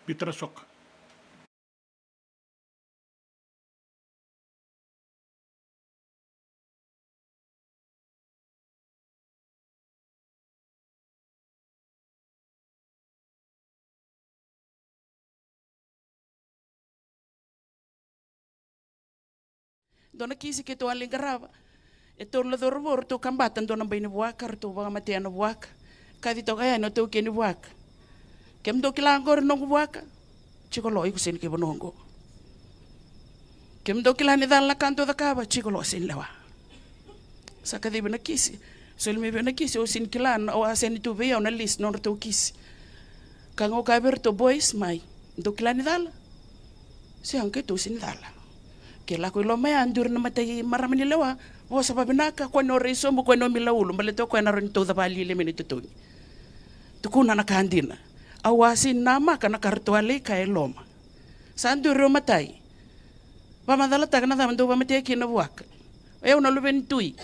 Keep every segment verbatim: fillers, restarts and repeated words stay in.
Pita Rasoka. Dua na kisi keitou a lai qarava. E tolu na cauravou ratou kabata dua na bai ni vuaka, ratou vakamatea na vuaka. Kaci toka yani o taukei ni vuaka. Kemudou kila oqori noqu vuaka? Tiko lo, iko sega ni kai vanua oqo. Kemudou kila ni cala na ka dou cakava? Tiko lo, sega ni lewa. Sa kacivi na kisi. Soli mai vei na kisi, au sega ni kila, au a sega ni tu vei au na list nodratou kisi. Ka qo kaya vei iratou, boys, mai. Dou kila ni cala? Sega, keitou sega ni cala. Ke lako i loma ya, duri na matai marama ni lewa, vosa vavinaka, kua ni o rai sobu, kua ni o mila ulu, baleta o koya na rawa ni tauca valialia mai na itotogi. Tukuna na ka dina. Au a sega ni namaka na ka ratou a lai kaya e loma. Sa duri o matai. Vakamacalataka na cava dou vakamatea kina na vuaka. O yau na luve ni tui.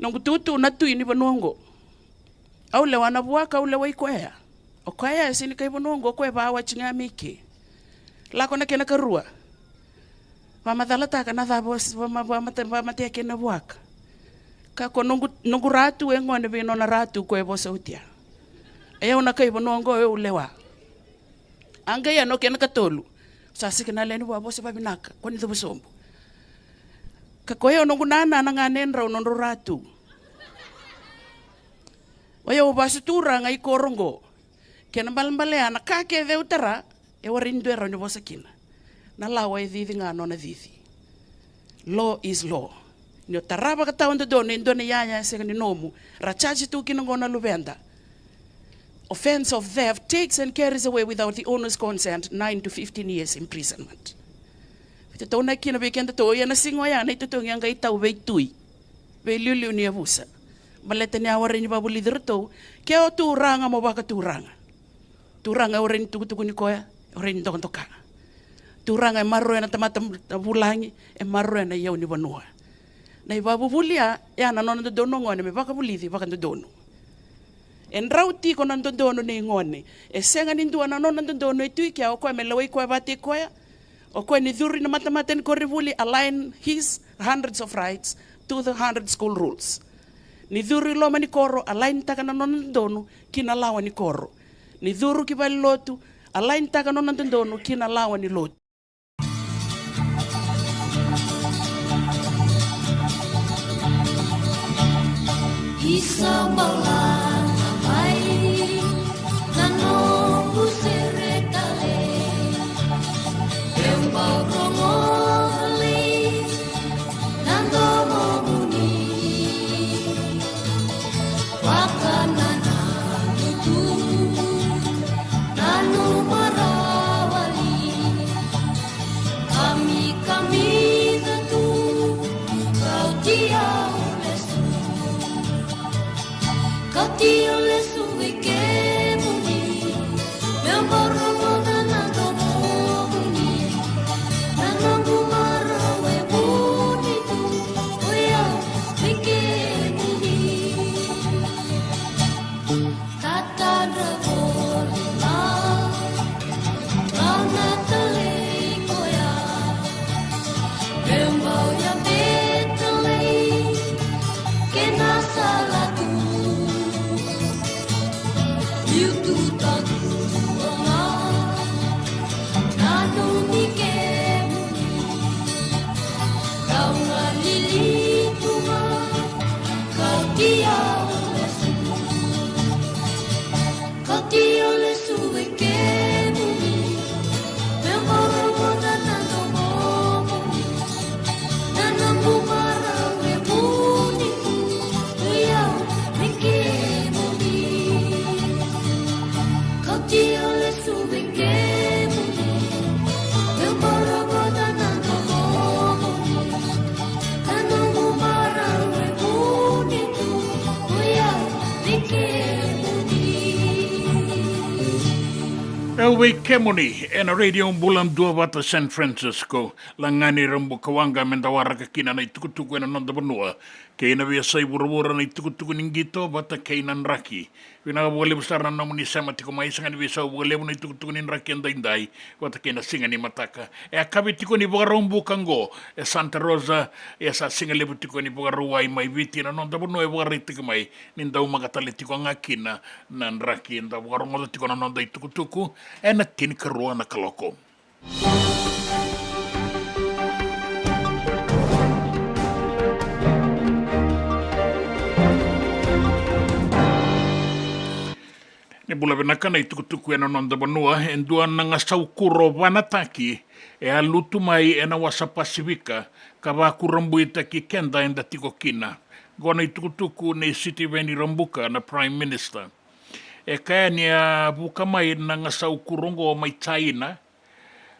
Noqu tutu na tui ni vanua oqo. Au lewa na vuaka, au lewai koya. O koya e sega ni kai vanua oqo, o koya e vawati ga mai ke. Lako na kena karua. Vakamacalataka na cava o s-, vama-, vamate-, vamatea kina na vuaka. Ka ko noqu, noqu ratu e gone vei nona ratu ko e vosa oti ya. E au na kai vanua oqo, e au lewa. A qai ya na kena katolu. Sa sega na lewe ni vua, vosa vavinaka, kua ni cuva sobu. Ka ko yau noqu nana na ganedrau nodrau ratu. O yau vasu turaga i koro oqo. Kena balebale ya na ka kece au tara, e warai ni dua e rawa ni vosa kina. Na lawa e cici ga nona cici. Law is law. Ni o tara vakatawadodonu e dua na iyaya e sega ni nomu, ra charge tu kina qo na luveda. Offence of theft takes and carries away without the owner's consent, nine to fifteen years imprisonment. Veitataunaki kina vei kedatou, ia na siga oya na itotogi a qai tau veitui, veiliuliu ni yavusa. Baleta ni a warai ni vakavulici iratou, ke o turaga mo vakaturaga. Turaga e warai ni tukutukuni koya, e warai ni dokadoka. Turaga e maroroya na tamata vulagi, e maroroya na iyau ni vanua. Na ivakavuvuli ya, ya na nona dodonu o gone me vakavulici vakadodonu. E drau tiko na dodonu nei gone. E sega ni dua na nona dodonu e tu i kea, o koya me lewai koya vakataki koya. O koya ni curu i na matamata ni koronivuli, align his hundreds of rights to the hundred school rules. Ni curu i loma ni koro, align taka na nona dodonu ki na lawa ni koro. Ni curu ki valenilotu, align taka na nona dodonu ki na lawa ni lotu. Isa bala na mai na noqu sere tale. Eu bau rogo tale na domomuni. Vakanananu tu, nanuma rawa li. Kamikamica tu, kauti au lesu. Kauti au lesu vei kemuni. Meu bau rogoca na domomuni. Na noqu marau e vuni tu, o yau vei kemuni. Tatadra voli ga, au na talei koya. Meu bau yabe talei kei na sala tu. Liu tu taudua ga, nanumi kemuni. Kau galili tu ga, kauti au lesu. Kauti au lesu vei kemuni. Meu bau rogoca na domomuni. Na noqu marau e vuni tu, o yau vei kemuni. Kauti au lesu vei kemuni. Meu bau rogoca na domomuni. Na noqu marau e vuni tu, o yau vei kemuni. Au vei kemuni, ena Radio Bula Duavata San Francisco. Lagani Rabuka Waqa, meda waraka kina na itukutuku ena noda vanua. Kei na veiyasai vuravura, na itukutuku ni qito vata kei na draki. Vinaka vakalevu sara na nomuni sema tiko mai, sega ni veisau vakalevu na itukutuku ni draki edaidai vata kei na siga ni mataka. E a kavi tiko ni Vakaraubuka oqo e Santa Rosa, e sa siga levu tiko ni Vakarauwai mai Viti, na noda vanua e vakaraitaki mai ni daumaka tale tiko ga kina na draki. Eda vakarogoca tiko na noda itukutuku ena tinikarua na kaloko. Ni bula vinaka na itukutuku ena noda vanua. E dua na gasau kuro vanataki e a lutu mai ena wasa Pasifika ka vakurabuitaki keda eda tiko kina. Qo na itukutuku nei Sitiveni Rabuka, na Prime Minister. E kaya ni a vuka mai na gasau kuro oqo mai China,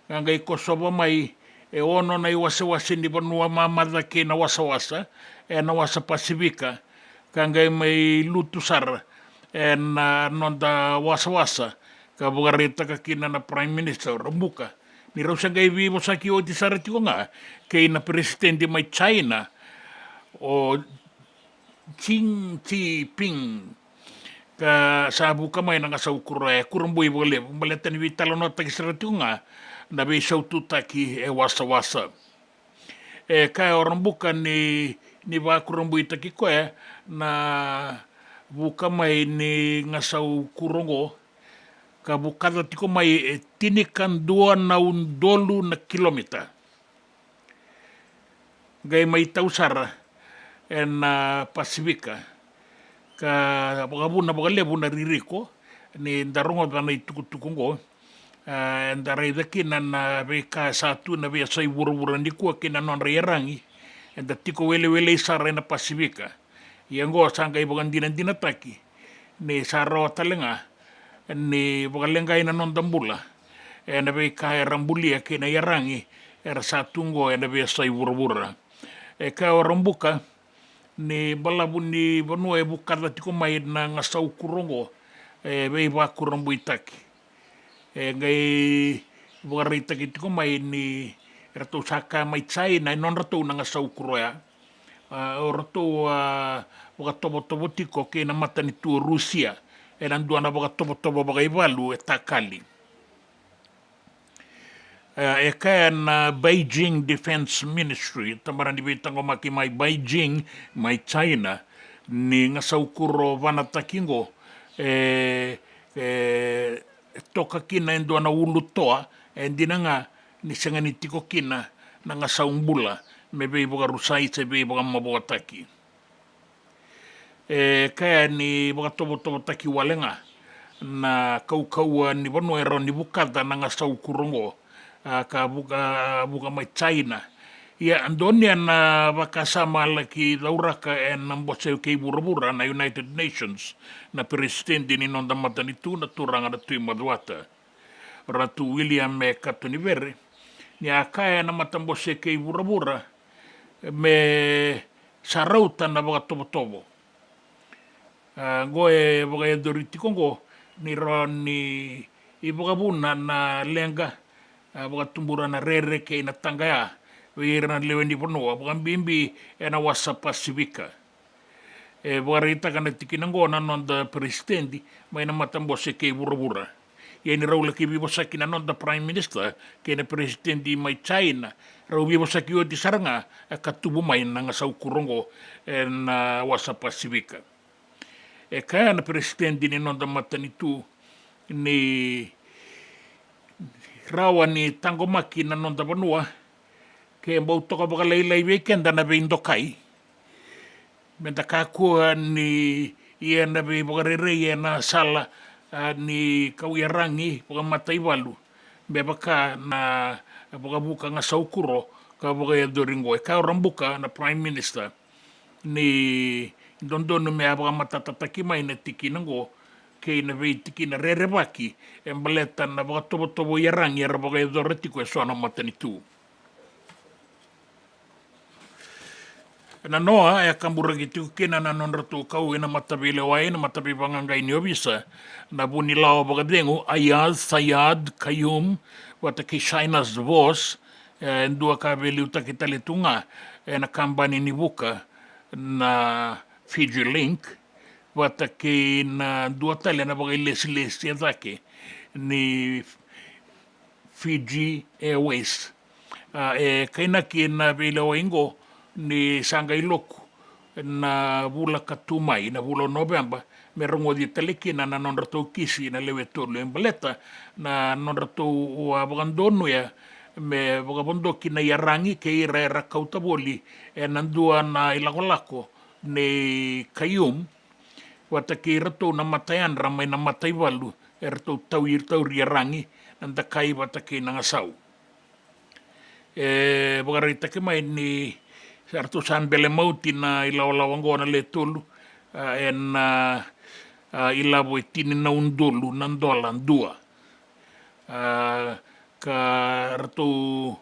ka qai kosova mai e ono na iwasewase ni vanua mamaca kei na wasawasa ena wasa Pasifika, ka qai mai lutu sara ena noda wasawasa, ka vakaraitaka kina na Prime Minister o Rabuka ni rau se qai veivosaki oti sara tiko ga kei na peresitedi mai China, o Xi Jinping, ka sa vuka mai na gasau kuro e kurabui vakalevu baleta ni veitalanoataki sara tiko ga na veisaututaki e wasawasa. E kaya o Rabuka ni, ni vakurabuitaki koya na vuka mai ni gasau kuro oqo, ka vukaca tiko mai e tinikadua na udolu na kilomita. Qai mai tau sara ena Pasifika, ka vakavuna vakalevu na ririko ni da rogoca na itukutuku oqo. A, eda raica kina na veika sa tu na veiyasai vuravura nikua kei na nodra iyaragi. Eda tiko welewelei sara ena Pasifika. Ia oqo sa qai vakadinadinataki ni sa rawa tale ga ni vakaleqai na noda bula ena veika era bulia kei na iyaragi era sa tu oqo ena veiyasai vuravura. E kaya o Rabuka ni balavu ni vanua e vukaca tiko mai na gasau kuro oqo e veivakurabuitaki. E qai vakaraitaki tiko mai ni ratou sa kaya mai China e nodratou na gasau kuro ya. A, o ratou a vakatovotovo tiko kei na matanitu o Rusia ena dua na vakatovotovo vakaivalu e takali. E, e kaya na Beijing Defense Ministry, tabana ni veitaqomaki mai Beijing, mai China, ni gasau kuro vanataki oqo e, e toka kina e dua na ulutoa, e dina ga ni sega ni tiko kina na gasau bula me veivakarusai se veivakamavoataki. E kaya ni vakatovotovotaki wale ga na kaukauwa ni vanua e rawa ni vukaca na gasau kuro oqo, a, ka vuka, vuka mai China. Ia, donuya na vakasama a laki cauraka ena bose kei vuravura na United Nations na peresitedi ni noda matanitu, na turaga na Tui Macuata, Ratu William e Katonivere, ni a kaya na matabose kei vuravura me sa rauta na vakatovotovo. A, oqo e vakayacori tiko oqo ni rawa ni vakavuna na leqa, a, vakatubura na rere kei na taqaya vei ira na lewe ni vanua, vakabibi ena wasa Pasifika. E vakaraitaka na tikina oqo na noda peresitedi mai na matabose kei vuravura. Ia ni rau laki veivosaki na noda Prime Minister kei na peresitedi mai China, rau veivosaki oti sara ga e ka tubu mai na gasau kuro oqo ena wasa Pasifika. E kaya na peresitedi ni noda matanitu ni rawa ni taqomaki na noda vanua ke bau toka vakalailai vei keda na veidokai, me da kakua ni ia na veivakarerei ena sala, a, ni kau iyaragi vakamataivalu, me vaka na vakavuka gasau kuro ka vakayacori oqo. E kaya o Rabuka na Prime Minister ni dodonu me a vakamatatataki mai na tikina oqo kei na veitikina rerevaki e baleta na vakatovotovo iyaragi era vakayacora tiko e so na matanitu. Na noa e a kaburaki tiko kina na nodratou kau ena mataveilewai, na mataveivakaqaqai ni ovisa, na vunilawa vakacegu Aiyaz Sayed-Khaiyum vata kei Shahnaz Bose, e dua ka veiliutaki tale tu ga ena kabani ni vuka, na Fiji Link, vata kei na dua tale na vakailesilesi e cake ni Fiji Airways. A, e kainaki na veilewai oqo ni sa qai loku na vula ka tu mai, na vula o Noveba, me rogoci tale kina na nodratou kisi na lewe tolu e baleta na nodratou a vakadonuya me vakavodoki na iyaragi kei ira era kauta voli ena dua na ilakolako nei Khaiyum, vata kei iratou na matayadra mai na mataivalu eratou tauri, tauri iyaragi, na dakai vata kei na gasau. E vakaraitaki mai ni sa ratou sa bele mauti na ilawalawa oqo na lewe tolu, a, ena, a, ilavo e tini na udolu na dola dua. A, ka ratou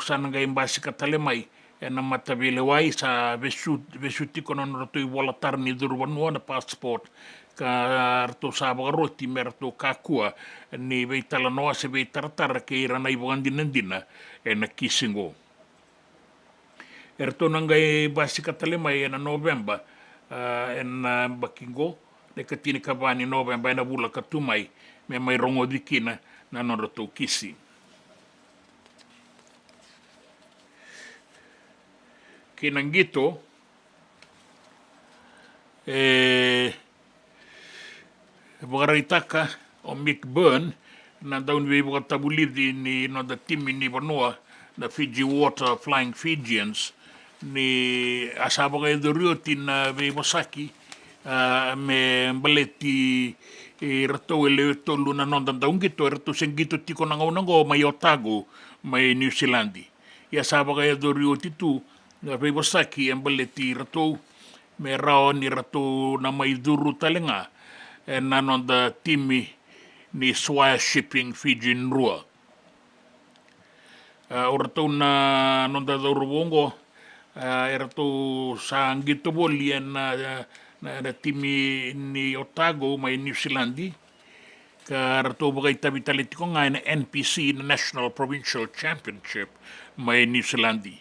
sa na qai basika tale mai ena mataveilewai sa vesu, vesu tiko na nodratou ivolatara ni curuvanua, na passport, ka ratou sa vakaroti me ratou kakua ni veitalanoa se veitaratara kei ira na ivakadinadina ena kisi oqo. Eratou na qai basika tale mai ena Noveba, a, ena yabaki oqo, na ikatinikava ni Noveba ena vula ka tu mai, me mai rogoci kina na nodratou kisi. Kei na qito, e vakaraitaka o Mick Byrne, na dauniveivakatavulici ni noda timi ni vanua, na Fiji Water Flying Fijians, ni a sa vakayacori oti na veivosaki, a, me baleti iratou e lewe tolu na noda dauqito, eratou se qito tiko na gauna oqo mai Otago, mai Niusiladi. Ia sa vakayacori oti tu na veivosaki e baleti iratou me rawa ni ratou na mai curu tale ga ena noda timi ni Swire Shipping Fiji Drua. A, o ratou na noda cauravou oqo, a, eratou sa qito voli ena, na, na timi ni Otago mai Niusiladi, ka ratou vakaitavi tale tiko ga ena N P C, na National Provincial Championship mai Niusiladi.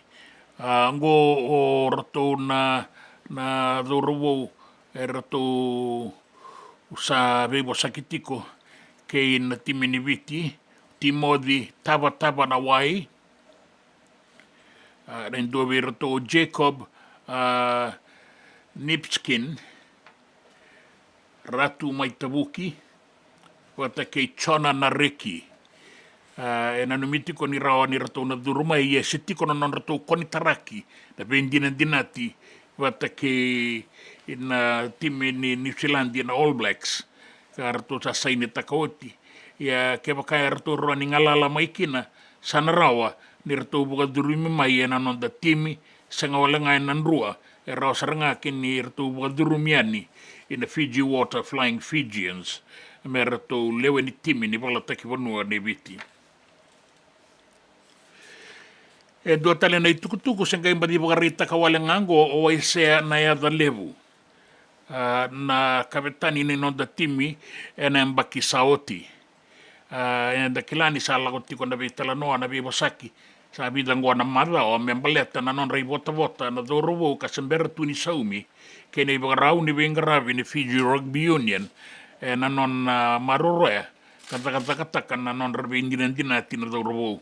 A, oqo o ratou na, na cauravou eratou sa veivosaki tiko kei na timi ni Viti, Timoci Tavatava Nawai, a, na dua vei iratou o Jacob, a, Nipskin, Ratu Maitavuki, vata kei Jona Nareki. A, e nanumi tiko ni rawa ni ratou na curu mai, ia se tiko na nodratou konitaraki na veidinadinati vata kei na timi ni Niusiladi, na All Blacks, ka ratou sa sainitaka oti. Ia kevaka eratou rawa ni galala mai kina, sa na rawa ni ratou vakacurumi mai ena noda timi, sega wale ga ena Drua, e rawa sara ga kina ni ratou vakacurumi yani ina Fiji Water Flying Fijians, me ratou lewe ni timi ni valataki vanua nei Viti. E dua tale na itukutuku se qai baci vakaraitaka wale ga oqo o Waisea Nayacalevu, a, na kavetani ni noda timi ena yabaki sa oti. A, eda kila ni sa lako tiko na veitalanoa, na veivosaki, sa vica oqo na macawa me baleta na nodra ivotavota na cauravou ka se bera tu ni saumi kei na ivakarau ni veiqaravi ni Fiji Rugby Union, ena nona maroroya ka cakacakataka na nodra veidinadinati na cauravou.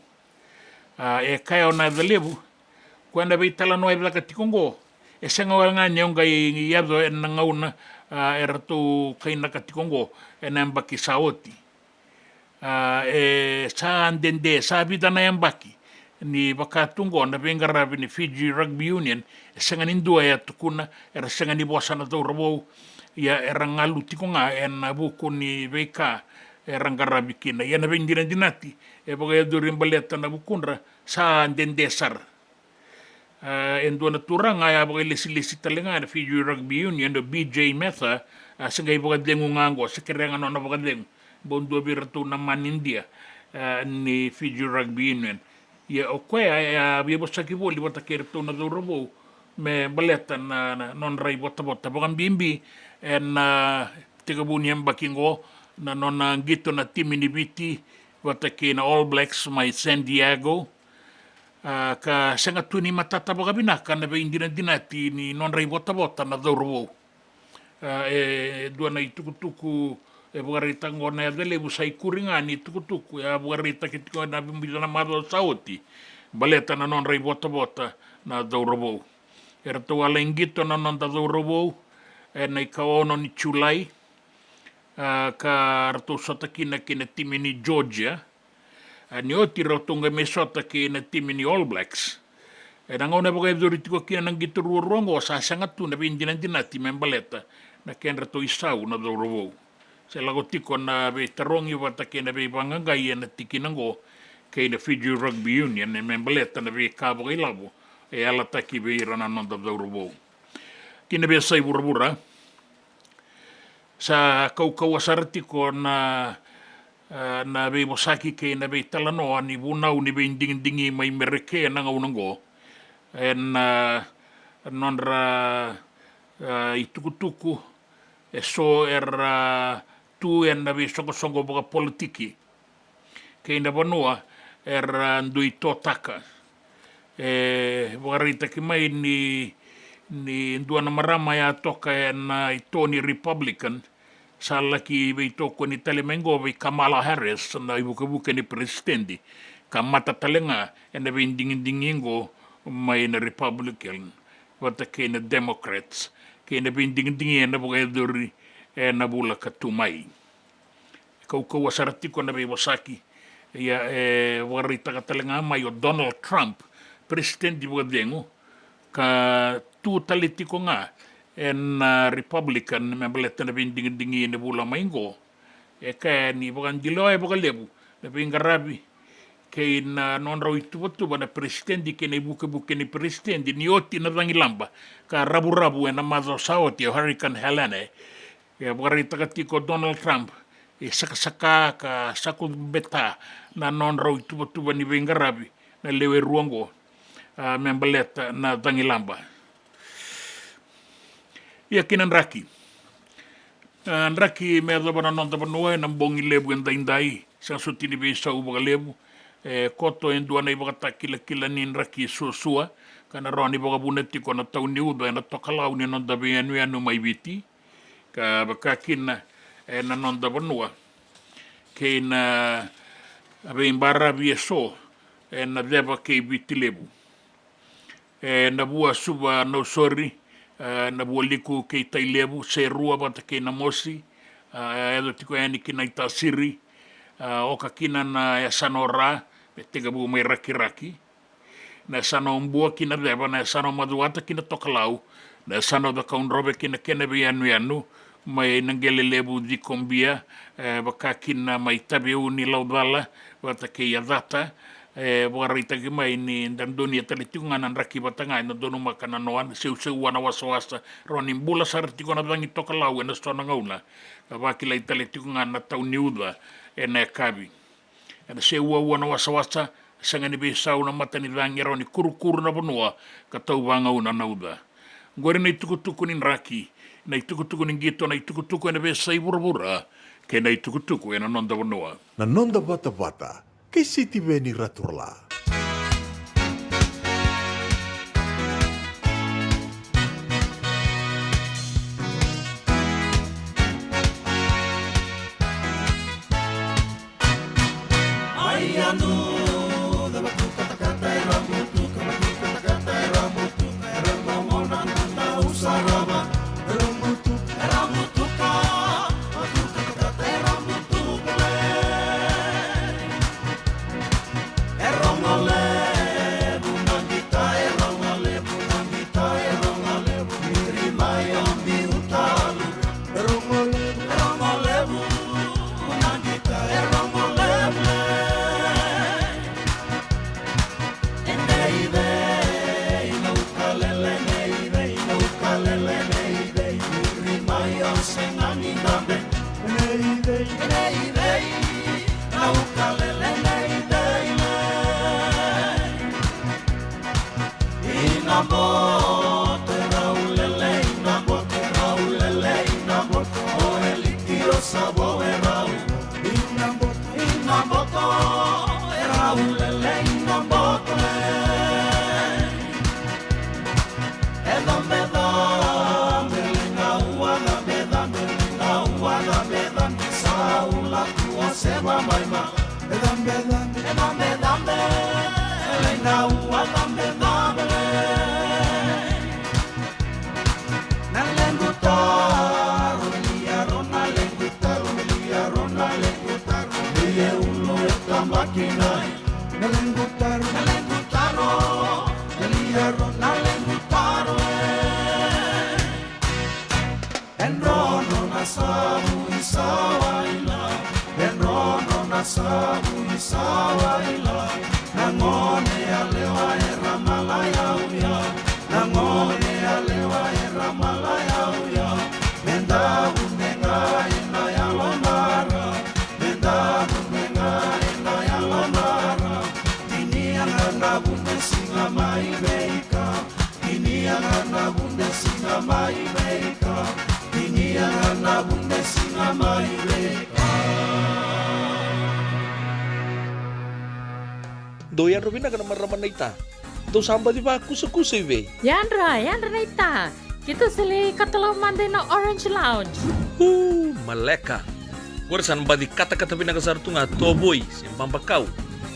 A, e kaya o Nayacalevu, koya na veitalanoa e caka tiko oqo, e sega wale ga ni o qai yaco ena gauna, a, eratou kainaka tiko oqo ena yabaki sa oti. A, e sa dede, sa vica na yabaki ni vaka tu oqo na veiqaravi ni Fiji Rugby Union, e sega ni dua e a tukuna, era sega ni vosa na cauravou, ia era galu tiko ga ena vuku ni veika era qaravi kina. Ia na veidinadinati e vakayacori baleta na vukudra sa dede sara. A, e dua na turaga a vakailesilesi tale ga ena Fiji Rugby Union, o B J Metha, a, se qai vakacegu ga oqo, se kerea ga nona vakacegu. Bau dua vei iratou na manidia, a, ni Fiji Rugby Union. Ia o koya e a veivosaki voli vata kei iratou na cauravou me baleta na, na nodra ivotavota, vakabibi ena, a, tekivu ni yabaki oqo, na nona qito na timi ni Viti vata kei na All Blacks mai San Diego. A, ka sega tu ni matata vakavinaka na veidinadinati ni nodra ivotavota na cauravou. A, e dua na itukutuku e vakaraitaka oqo na Yacalevu, sa ikuri ga ni tukutuku e a vakaraitaki tiko ena vica na macawa sa oti, baleta na nodra ivotavota na cauravou. Eratou a lai qito na noda cauravou ena ikaono ni Julai, a, ka ratou sota kina kei na timi ni Georgia. A, ni oti ratou qai mai sota kei na timi ni All Blacks. Ena gauna e vakayacori tiko kina na qito ruarua oqo, sa sega tu na veidinadinati me baleta na kedratou isau na cauravou. Se lako tiko na veitarogi vata kei na veivaqaqai ena tikina oqo kei na Fiji Rugby Union me baleta na veika vakailavo e yalataki vei ira na noda cauravou. Ki na veiyasai vuravura, sa kaukauwa sara tiko na, a, na veivosaki kei na veitalanoa ni vunau ni veidigidigi mai Merika ena gauna oqo. Ena, a, nodra, a, itukutuku eso era tu ena veisoqosoqo vakapolitiki kei na vanua era dui totaka. E vakaraitaki mai ni, ni dua na marama ya toka ena ito ni Republican sa laki veitokoni tale mai oqo vei Kamala Harris, na ivukevuke ni peresitedi, ka mata tale ga ena veidigidigi oqo mai na Republican vata kei na Democrats kei na veidigidigi ena vakayacori ena vula ka tu mai. E kaukauwa sara tiko na veivosaki. Ia, e vakaraitaka tale ga mai o Donald Trump, peresitedi vakacegu, ka tu tale tiko ga ena, a, Republican me baleta na veidigidigi ena vula mai oqo. E kaya ni vakadiloya vakalevu na veiqaravi kei na nodrau ituvatuva na peresitedi kei na ivukevuke ni peresitedi ni oti na cagilaba ka ravuravu ena macawa sa oti, o Hurricane Helene. E vakaraitaka tiko o Donald Trump e sakasaka ka sakubeta na nodrau ituvatuva ni veiqaravi na lewe rua oqo, a, me baleta na cagilaba. Ia ki na draki. A, draki me yacova na noda vanua ena bogi levu edaidai, sega soti ni veisau vakalevu. E koto e dua na ivakatakilakila ni draki suasua ka na rawa ni vakavuna tiko na tau ni uca ena tokalau ni noda veiyanuyanu mai Viti, ka vaka kina ena noda vanua kei na veibaravi eso ena ceva kei Viti Levu. E, na vua Suva Nausori, e, na vua Liku kei Tailevu, Serua vata kei Namosi, e, e yaco tiko yani ki Naitasiri, e, oka kina na yasana o Ra me tekivu mai Rakiraki. Na yasana o Bua ki na ceva, na yasana o Macuata ki na tokalau, na yasana o Cakaudrove ki na kena veiyanuyanu, mai Naqelelevu, Cikobia, e, vaka kina mai Taveuni, Laucala vata kei Yacata. E vakaraitaki mai ni da donuya tale tiko ga na draki vata ga ena donumaka na noa, na seuseua, na wasawasa, rawa ni bula sara tiko na cagi tokalau ena so na gauna, ka vakilai tale tiko ga na tau ni uca ena yakavi. Ena seuaua na wasawasa, sega ni veisau na matanicagi, e rawa ni kurukuru na vanua ka tau vagauna na uca. Oqori na itukutuku ni draki, na itukutuku ni qito, na itukutuku ena veiyasai vuravura kei na itukutuku ena noda vanua. Na noda vatavata kei Sitiveni Raturala. Cabe, cabe, lai na ua cabe, cabe. Na lequ taro, lia ro na lequ taro, lia ro na lequ taro. Ia ulu e tabaki na. Na lequ taro, na lequ taro, lia ro na lequ taro, e. E drono na savu i Sawaila, e drono na savu i Sawaila. Na gone yalewa era malai au ya, na gone yalewa era malai au ya. Me da vune ga ena yalodra, me da vune ga ena yalodra. Tinia ga na vune siga mai veika. Tinia ga na vune siga mai veika. Tinia ga na vune siga mai veika. Dou yadra vinaka na marama naita. Dou sa baci vakusakusa i vei? Yadra, yadra naita. Keitou sa lai katalau mada ina Orange Lounge. Uu, maleka. Qori sa na baci katakata vinaka sara tu ga tovoi se babakau.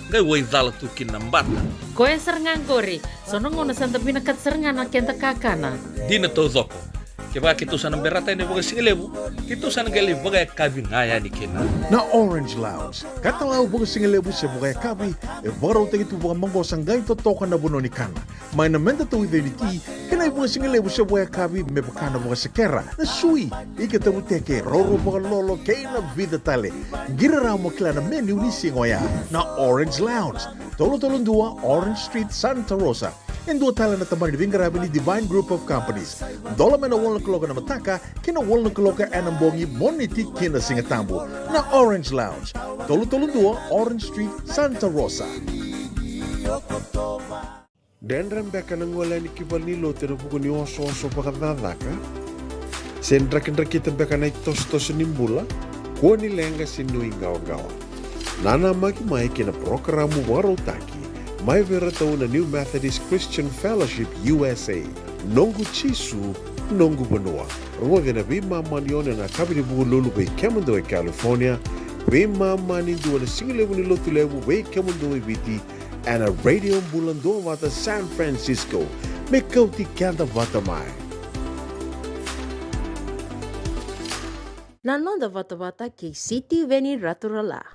Qai waicala tu kina na bata. Koya sara ga qori. So na gauna sa da vinakata sara ga na keda kakana. Dina taucoko. Kevaka keitou sa na berata yani vakasigalevu, keitou sa na qai lai vakayakavi ga yani kina. Na Orange Lounge. Katalau vakasigalevu se vakayakavi, e vakarautaki tu vakamaqosa qai totoka na vanua ni kana. Mai na meda tauica ni ti, kei na ivakasigalevu se vakayakavi me vaka na vakasekera, na sui, ika tavuteke, roro vakalolo, kei na vica tale. Qiri rawa mo kila na menu ni siga oya. Na Orange Lounge, tolu tolu dua Orange Street, Santa Rosa. E dua tale na tabana ni veiqaravi ni Divine Group of Companies. Dola mai na walu na kaloko ena mataka ki na walu na kaloko ena bogi, Moniti ki na Sigatabu. Na Orange Lounge, tolu tolu dua Orange Street, Santa Rosa. Dredre beka na gole yani ki valenilotu ena vuku ni osooso vakacakacaka? Se drakidrakita beka na itosotoso ni bula? Kua ni leqa se nuiqawaqawa. Nanamaki mai ki na parokaramu vakarautaki mai vei iratou na New Methodist Christian Fellowship U S A. Noqu Jisu, noqu vanua. Rogoci ena veimama ni ono ena yakavi ni Vukelulu vei kemudou e California, veimama ni dua ena sigalevu ni Lotulevu vei kemudou e Viti, ena Radio Bula Duavata San Francisco. Me kauti keda vata mai. Na noda vatavata kei Sitiveni Raturala.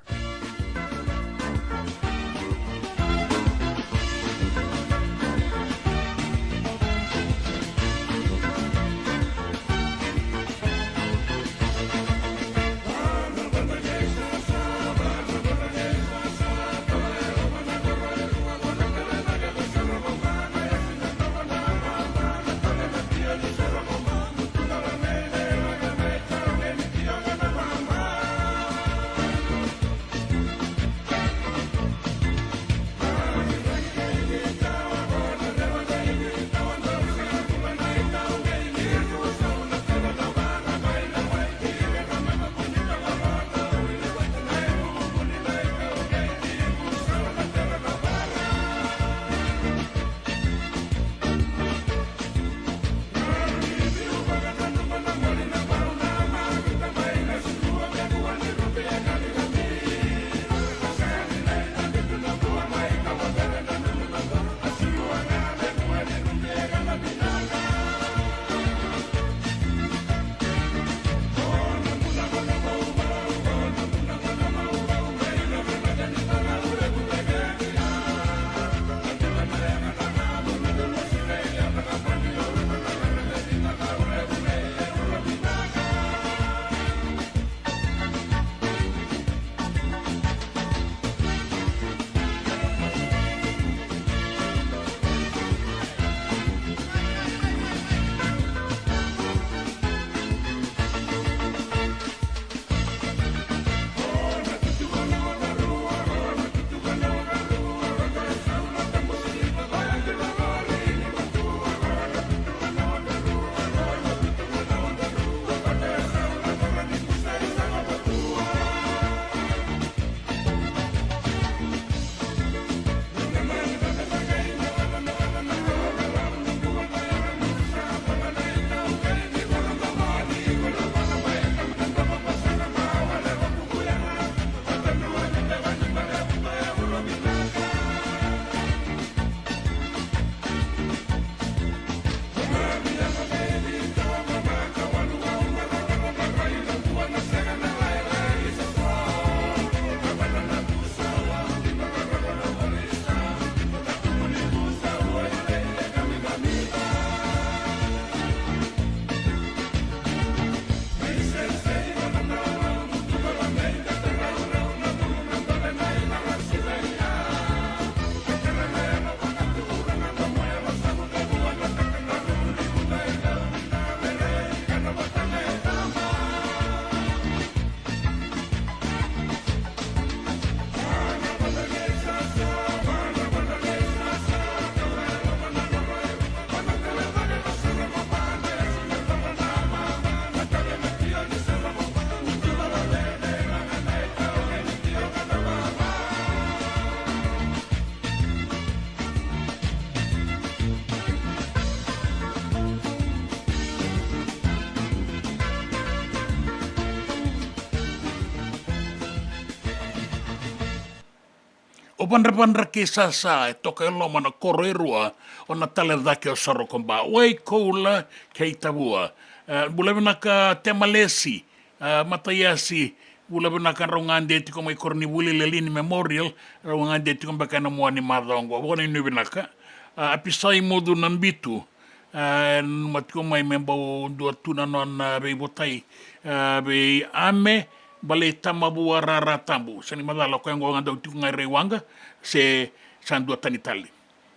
O Vadravadra kei Sasa, e toka e loma na koro e rua, o Natale Cake, o Sarokoba, Waikoula kei Tavua. E, bula vinaka Temalesi, e, Mataiasi, bula vinaka, rau gade tiko mai Koronivuli, Lelini Memorial, rau gade tiko beka ena mua ni macawa oqo. Vakanuinui vinaka. E, Apisai Mucu Nabitu, e, nanuma tiko mai me bau dua tu na nona veivotai, e, vei Ame Balei Tamavua Raratabu. Sega ni macala o koya oqo ga dau tiko ga i Raiwaqa, se sa dua tani tale.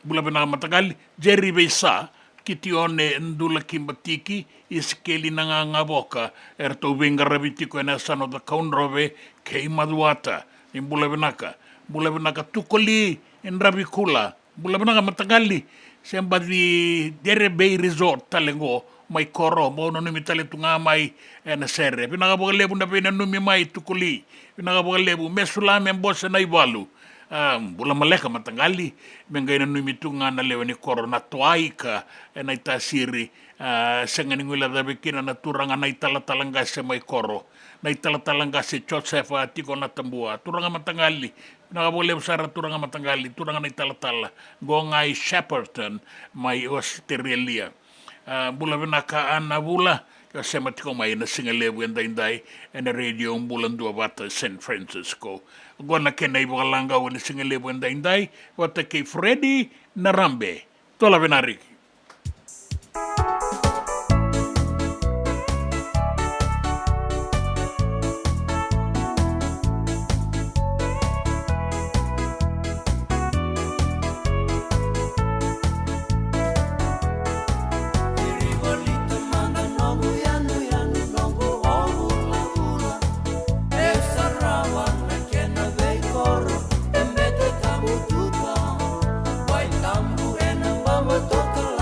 Bula vinaka mataqali, Jerry Veisa, Kitione Dulakibatiki, Isikeli Nagagavoka, eratou veiqaravi tiko ena yasana o Cakaudrove kei Macuata. Ni bula vinaka. Bula vinaka Tukoli Dravikula. Bula vinaka mataqali, se baci Dere Bay Resort tale qo mai Koro, bau nanumi tale tu ga mai ena sere. Vinaka vakalevu na veinanumi mai Tukoli. Vinaka vakalevu, Mesula me Bose Naivalu. A, bula maleka mataqali, me qai nanumi tu ga na lewe ni koro na Toaika ena iTasiri. A, sega ni guilecavi kina na turaga na italatala qase mai Koro, na italatala qase Josefa tiko na Tabua. Turaga mataqali, vinaka vakalevu sara turaga mataqali, turaga na italatala. Qo ga i Shepparton mai Ositerelia. A, bula vinaka Ana Vula, ka sema tiko mai ena sigalevu edaidai ena Radio Bula Duavata San Francisco. Qo na kena ivakalagau ena sigalevu edaidai vata kei Fredi Narabe. Tola vinariki. Kena veikoro, e bete tabu tuka, wai tabu ena baba toka.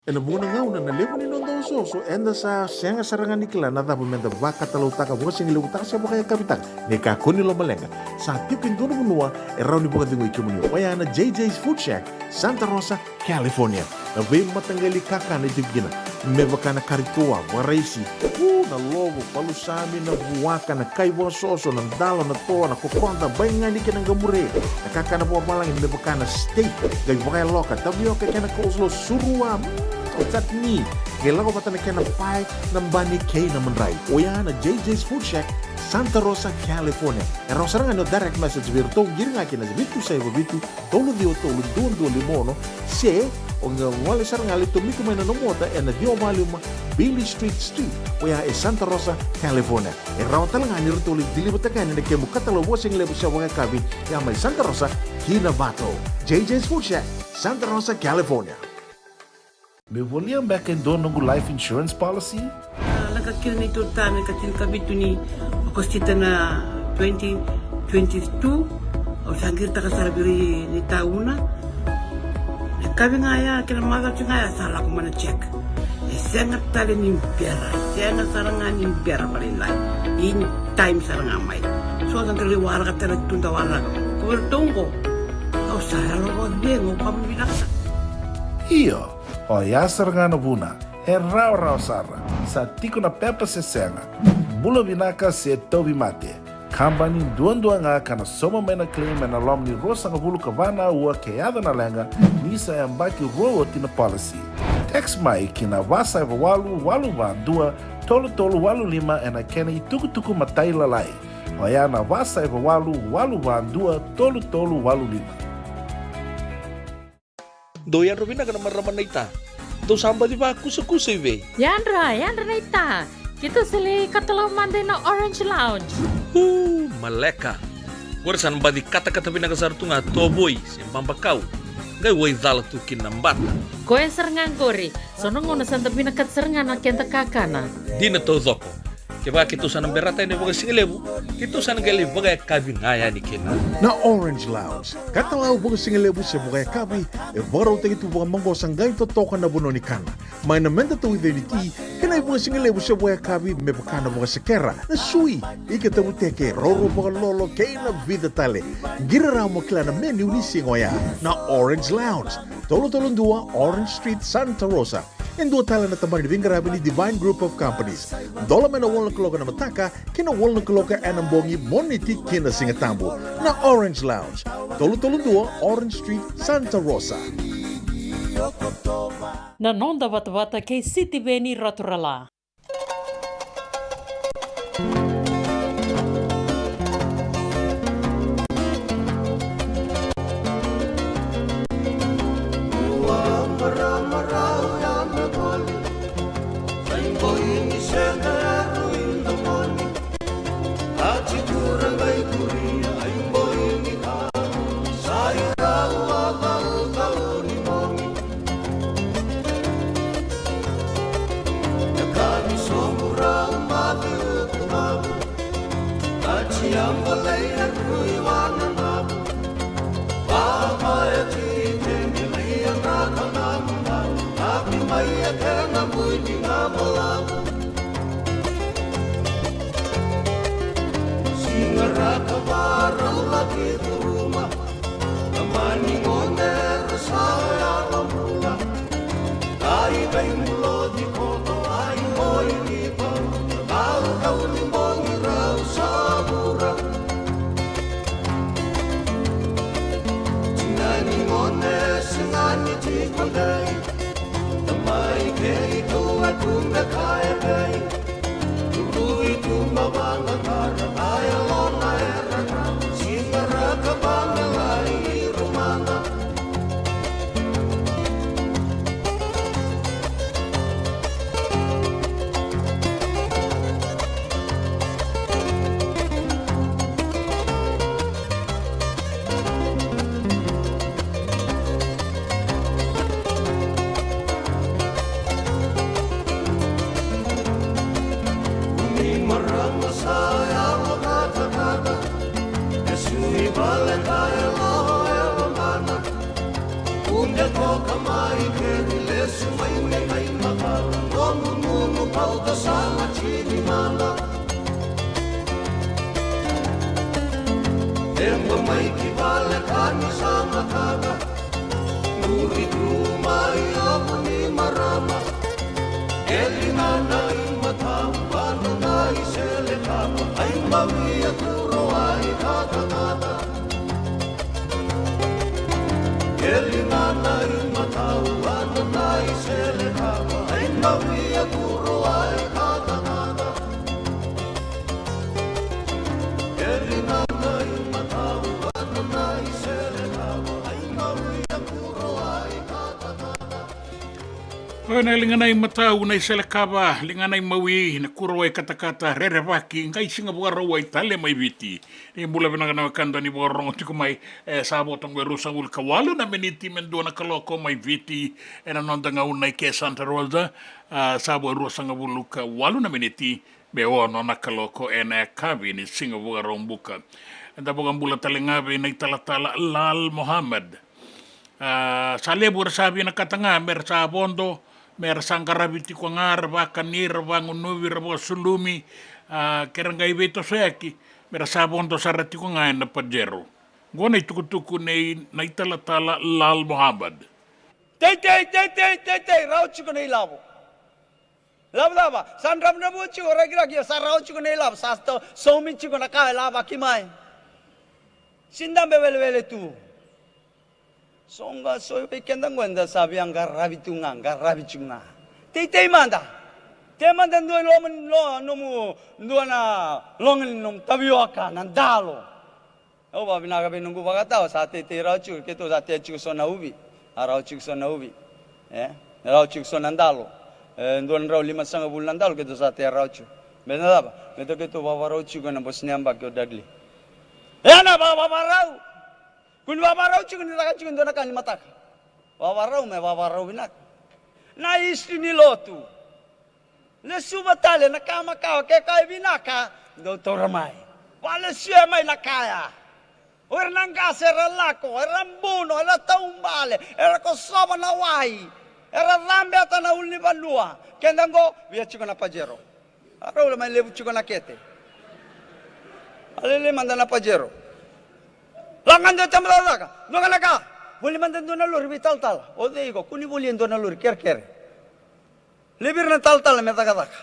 Ena vuqa na gauna na levu ni noda osooso, eda sa sega sara ga ni kila na cava meda vakatalautaka, vakasigalevu taka se vakayakavi taka. Ni kakua ni lomaleqa, sa tiko e dua na vanua e rawa ni vakacegui kemuni. Oya na J J's Food Shack, Santa Rosa, California. Na veimataqali kakana e tiko kina, me vaka na kari toa, vakaraisi, u, na lovo, palusami, na vuaka, na kai vakasoso, na dalo, na toa, na kokoda, baigani kei na qamure, na kakana vakavalagi me vaka na steak, qai vakayaloka, tavioka kei na coleslaw, surua, mm, o chutney, qai lako vata na kena pae, na bani kei na madrai. Oya na J J's Food Shack, Santa Rosa, California. E rawa sara ga ni o direct message vei iratou, qiri ga ki na vitu saiva vitu, tolu ciwa tolu, dua dua lima ono, se o qai gole sara ga, lai tomika mai na nomu ota ena ciwa va lima Beale Street Suite, oya e Santa Rosa, California. E rawa tale ga ni ratou lai deliver-taka yani na kemu katalau vakasigalevu se vakayakavi, ya mai Santa Rosa ki Novato. J J's Food Shack, Santa Rosa, California. Meu volia beka e dua noqu life insurance policy? A, lako kina neitou ta me ka tinikavitu ni Okosita na twenty twenty-two, au sa qiritaka sara vei ira ni tauna. Na yakavi ga ya kei na macawa ga ya sa lako mai na check. E sega tale ni bera, e sega sara ga ni bera vakalailai. In time sara ga mai. So da qai waraka tale tu da waraka. Ko vei iratou qo, au sa yalo vakacegu, au vakavinavinaka. Io. Oya sara ga na vuna, e rawarawa sara, sa tiko na pepa se sega, bula vinaka se tauvimate. Kabani duadua ga ka na sauma mai na claim ena loma ni ruasagavulu ka va na aua ke yaco na leqa, ni sa yabaki rua oti na policy. Text mai ki na va saiva walu walu va dua tolu tolu walu lima ena kena itukutuku matailalai. Oya na va saiva walu walu va dua tolu tolu walu lima. Dou yadra vinaka na marama naita. Dou sa baci vakusakusa i vei? Yadra, yadra naita. Keitou sa lai katalau mada ina Orange Lounge. Uu, maleka. Qori sa na baci katakata vinaka sara tu ga tovoi se babakau. Qai wai cala tu kina na bata. Koya sara ga qori. So na gauna sa da vinakata sara ga na keda kakana. Dina taucoko. Kevaka keitou sa na berata yani vakasigalevu, keitou sa na qai lai vakayakavi ga yani kina. Na Orange Lounge, katalau vakasigalevu se vakayakavi, e vakarautaki tu vakamaqosa qai totoka na vanua ni kana. Mai na meda tauica ni ti, kei na ivakasigalevu se vakayakavi me vaka na vakasekera, na sui, ika tavuteke, roro vakalolo, kei na vica tale. Qiri rawa mo kila na menu ni siga oya. Na Orange Lounge, tolu tolu dua Orange Street, Santa Rosa. E dua tale na tabana ni veiqaravi ni Divine Group of Companies. Dola mai na walu na kaloko na mataka ki na walu na kaloko ena bogi, Moniti ki na Sigatabu. Na Orange Lounge, tolu tolu dua Orange Street, Santa Rosa. Na noda vatavata kei Sitiveni Raturala. Siga ra ka varau laki curuma. Tamani gone era sa yalo bula. Ai vei muloci koto ai moi ni pauta. Au kau ni bogi rau sa vura. Tinani gone sega ni tiko dei. Tamai kei tou a tu me kaya vei. Tului tu ma vanga kara kaya lona era kara. Siga ra ka vanga lai i rumana. Umi marama sa yalo katakata, e sui vale ka yalo e lomana. Kunde toka mai keri lesu mai me Rauta sa na tini mada. Teba mai ki vale ka ni sa mataka. Muri tu mai ovu ni marama. Eli nana i matau, vanu na i sele kama. Ai mawia kuro ai katakata. Eli nana i matau, vanu na i sele kama. Ai mawia kuro ai katakata. Oya na ligana i matau na i sele kava, ligana i mawi na kuro wai katakata, rerevaki, qai siga Vakarauwai tale mai Viti. Ni bula vinaka na wekada ni vakarorogo tiko mai, e sa vo toka e ruasagavulu ka walu na miniti me dua na kaloko mai Viti, ena noda gauna i ke Santa Rosa, a, sa vo e ruasagavulu ka walu na miniti me ono na kaloko ena yakavi ni siga Vakaraubuka. Eda vakabula tale ga vei na i talatala Lal Mohammed. A, sa levu era sa vinakata ga me ra sa vodo, me ra sa qaravi tiko ga, ra vakani, ra vagunuvi, ra vakasulumi, a, ke ra qai veitosoyaki, me ra sa vodo sara tiko ga ena Pajero. Qo na i tukutuku nei na i talatala Lal Mohammed. Teitei, teitei, teitei, rawa tiko na i lavo. Lavo cava? Sa dravudravua tiko, rakiraki, sa rawa tiko na i lavo, sa to-, saumi tiko na ka e lavaki mai. Sidabe welewele tu. So ga, so vei keda qo eda sa via qaravi tu ga, qaravi tu ga. Teitei mada. Tei mada dua i loma ni lo-, nomu, dua na loga ni nomu tavioka, na dalo. Au vakavinaka vei noqu vakatawa, sa teitei rawa tiko, keitou sa tea tiko so na uvi. A rawa tiko so na uvi. E? Rawa tiko so na dalo. E, dua na drau limasagavulu na dalo, keitou sa tea rawa tiko. Me na cava? Me tou keitou vavarau tiko ena bose ni yabaki o Dudley. E na va-, vavarau. Kua ni vavarau tiko ni caka tiko e dua na ka ni mataka. Vavarau me vavarau vinaka. Na history ni lotu. Lesuva tale na ka makawa, ke ka e vinaka, dou taura mai. Valesuya mai na kaya. O ira na qase era lako, era buno, era taubale, era kosova na wai, era cabeta na ulunivanua. Keda qo, via tiko na Pajero. A rau la mai levu tiko na kete. A lele mada na Pajero. Laga dua tama cakacaka, dua ga na ka. Voli mada dua na lori vei talatala. O cei iko, kua ni voli e dua na lori kerekere. Levi ira na talatala me cakacaka.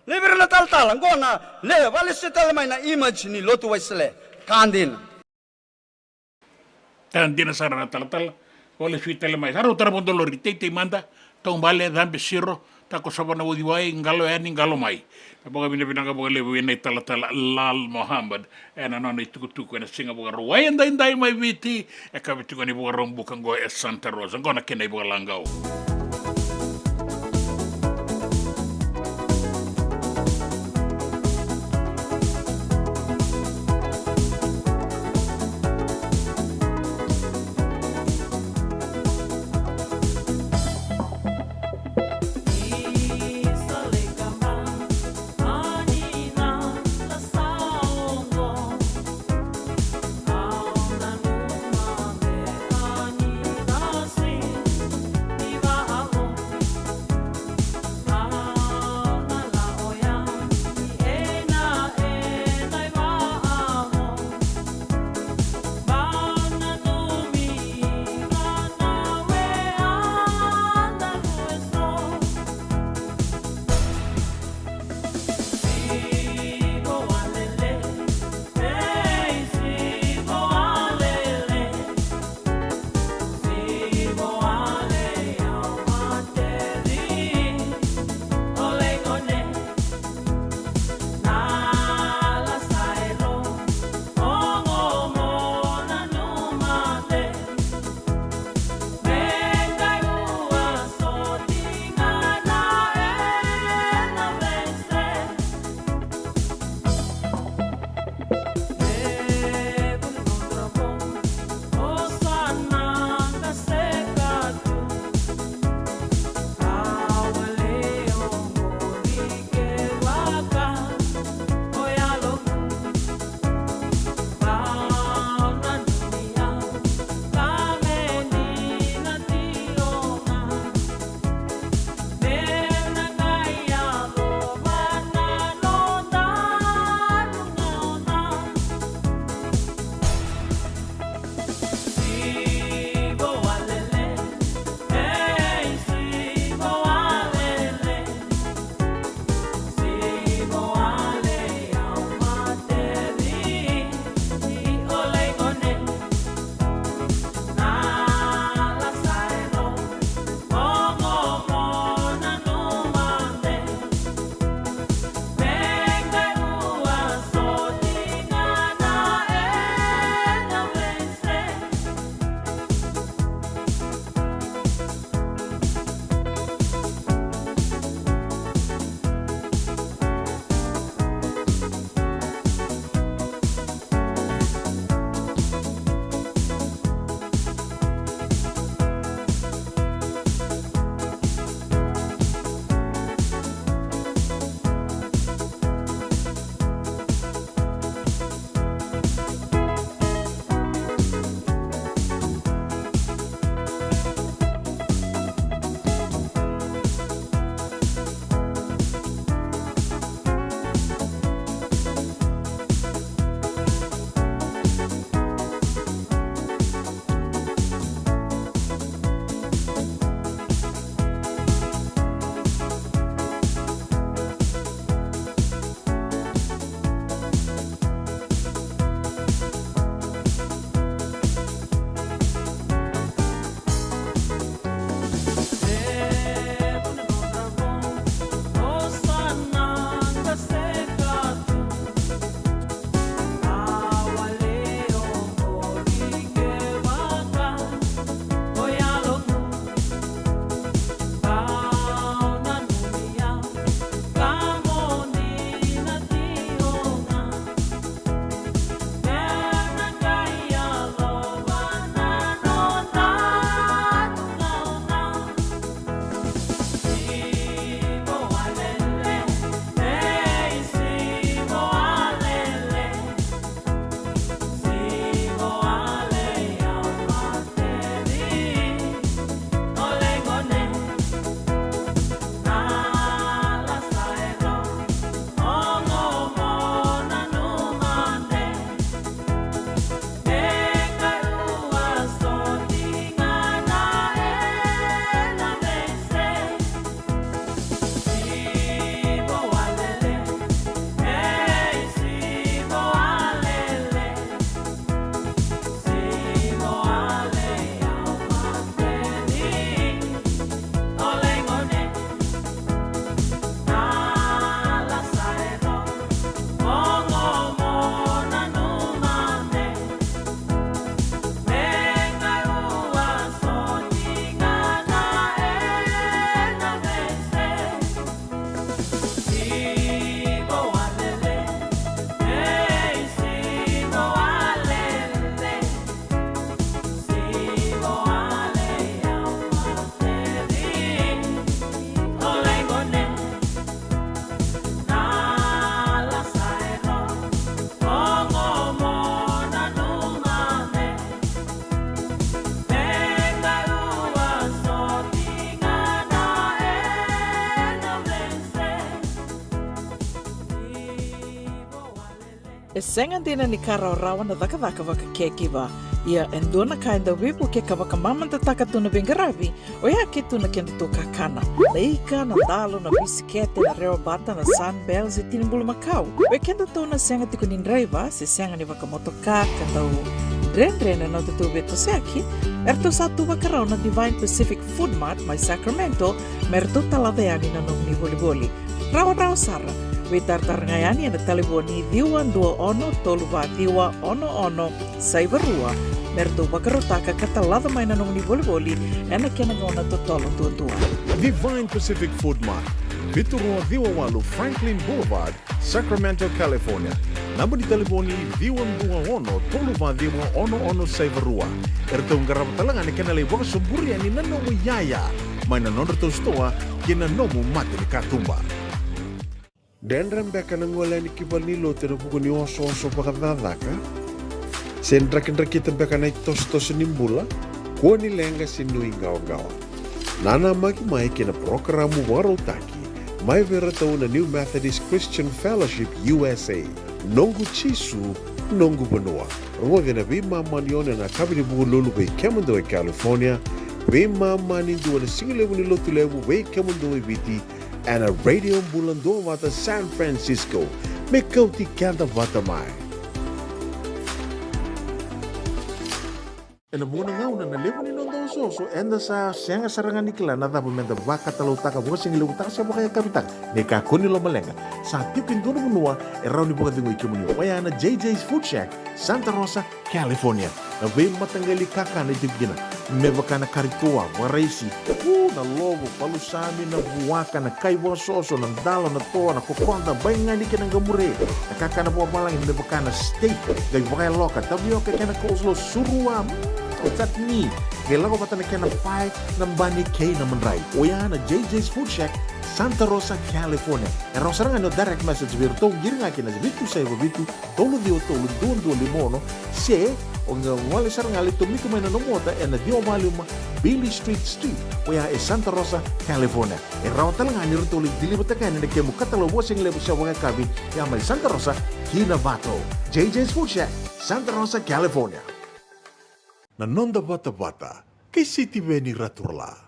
Levi ira na talatala, qo na le, valesuya tale mai na image ni lotu Wesele. Ka dina. Ka dina sara na talatala, valesuya tale mai. Sa rau tara vodo lori, teitei mada, taubale, cabe siro, takosova na uciwai, qalo yani, qalo mai. Na vakavinavinaka vakalevu vei na i talatala Lal Mohammed. Ena nona i tukutuku ena siga Vakarauwai edaidai mai Viti, e ka vei tiko ni Vakaraubuka qo e Santa Rosa, qo na kena i vakalagau. E sega dina ni ka rawarawa na cakacaka vakacaregiver. Ia e dua na ka e dau veivuke ka vakamamadataka tu na veiqaravi, oya e tu na kedatou kakana. Na ika, na dalo, na bisikete, na rewa bata, na Sunbell, se tini bulumakau. Vei kedatou na sega tiko ni draiva se sega ni vakamotoka ka dau dredre na nodatou veitosoyaki, eratou sa tu vakarau na Divine Pacific Food Mart mai Sacramento me ratou talaca yani na nomuni volivoli. Rawarawa sara. Veitaratara ga yani ena talevoni ciwa dua ono tolu va ciwa ono ono saiva rua me ratou vakarautaka ka talaca mai na nomuni volivoli ena kena gauna totolo duadua. Divine Pacific Food Mart, vitu rua ciwa walu Franklin Boulevard, Sacramento, California. Naba ni talevoni ciwa dua ono tolu va ciwa ono ono saiva rua. Eratou qarava tale ga na kena lai vakasoburi yani na nomu iyaya mai na nodratou sitoa kei na nomu mata ni katuba. Dredre beka na gole yani ki valenilotu ena vuku ni osooso vakacakacaka? Se drakidrakita beka na itosotoso ni bula? Kua ni leqa se nuiqawaqawa. Nanamaki mai kei na parokaramu vakarautaki mai vei iratou na New Methodist Christian Fellowship U S A. Noqu Jisu, noqu vanua. Rogoci na veimama ni ono ena yakavi ni Vukelulu vei kemudou e California, veimama ni dua na sigalevu ni Lotulevu vei kemudou e Viti, ena Radio Bula Duavata San Francisco. Me kauti keda vata mai. Ena vuqa na gauna na levu ni noda osooso, eda sa sega sara ga ni kila na cava meda vakatalautaka, vakasigalevutaka se vakayakavitaka. Ni kakua ni lomaleqa, sa tiko e dua na vanua e rawa ni vakacegui kemuni, oya na J J's Food Shack, Santa Rosa, California. Na veimataqali kakana e tiko kina, me vaka na kari toa, vakaraisi, u, na lovo, palusami, na vuaka, na kai vakasoso, na dalo, na toa, na kokoda, baigani kei na qamure. Na kakana vakavalagi me vaka na steak, qai vakayaloka, tavioka kei na coleslaw, surua, mm, chutney. Qai lako vata na kena pae, na bani kei na madrai. Oya na J J's Food Shack, Santa Rosa, California. E rawa sara ga ni o direct message vei iratou, qiri ga kina vitu saiva vitu, tolu ciwa tolu dua dua lima ono, se o qai gole sara ga lai tomika mai na nomu ota ena ciwa va lima Bailey Street Suite, oya e Santa Rosa, California. E rawa tale ga ni ratou lai deliver-taka yani na kemu katalau vakasigalevu se vakayakavi, ya mai Santa Rosa ki Novato. J J's Food Shack, Santa Rosa, California. Na noda vatavata kei Sitiveni Raturala.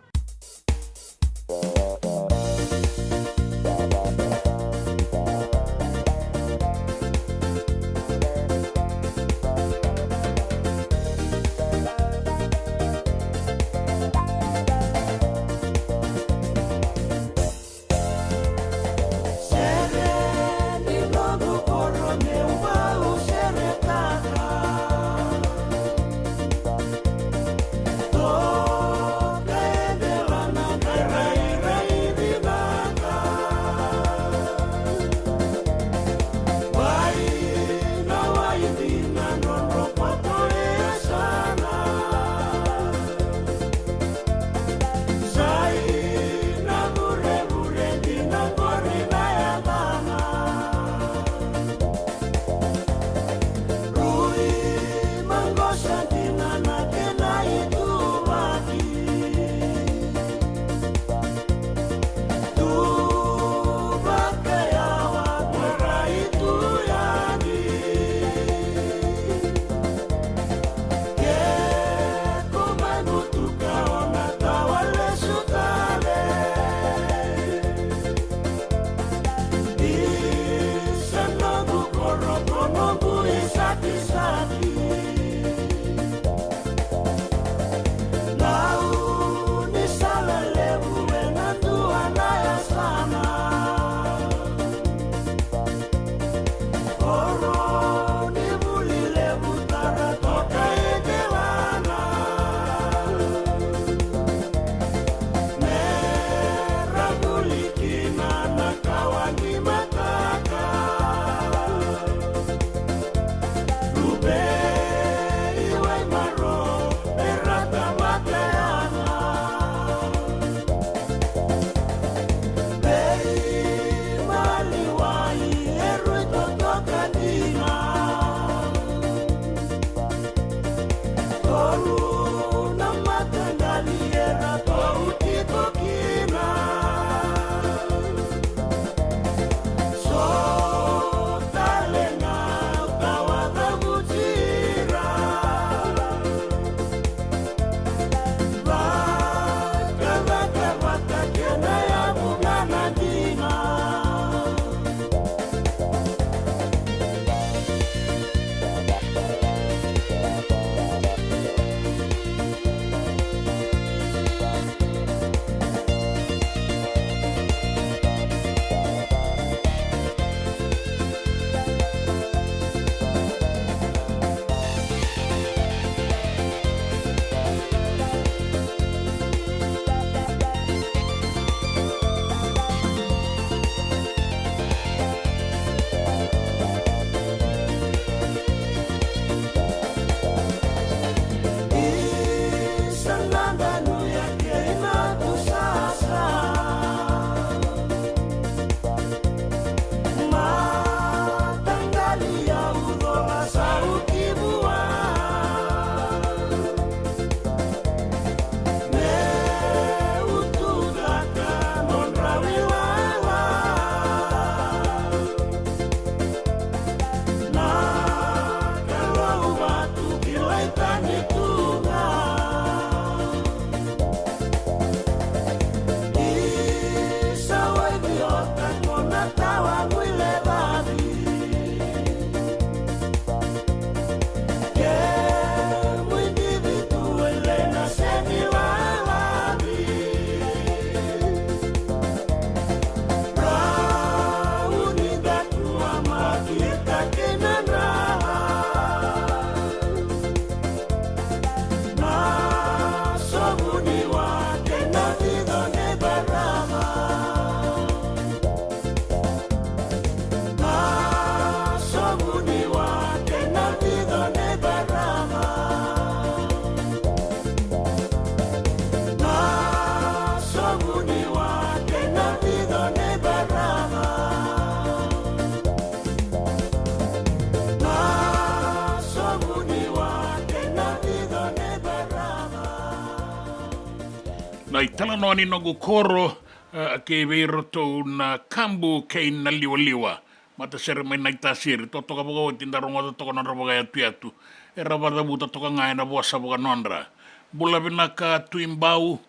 Italanoa ni noqu koro, e, kei vei iratou na Kabu kei na Liwaliwa. Matasere mai Naitasiri, totoka vakaoti da rogoca toka nodra vakayatuyatu. Era vakacavuta toka ga ena vosa vakanodra. Bula vinaka Tui Bau,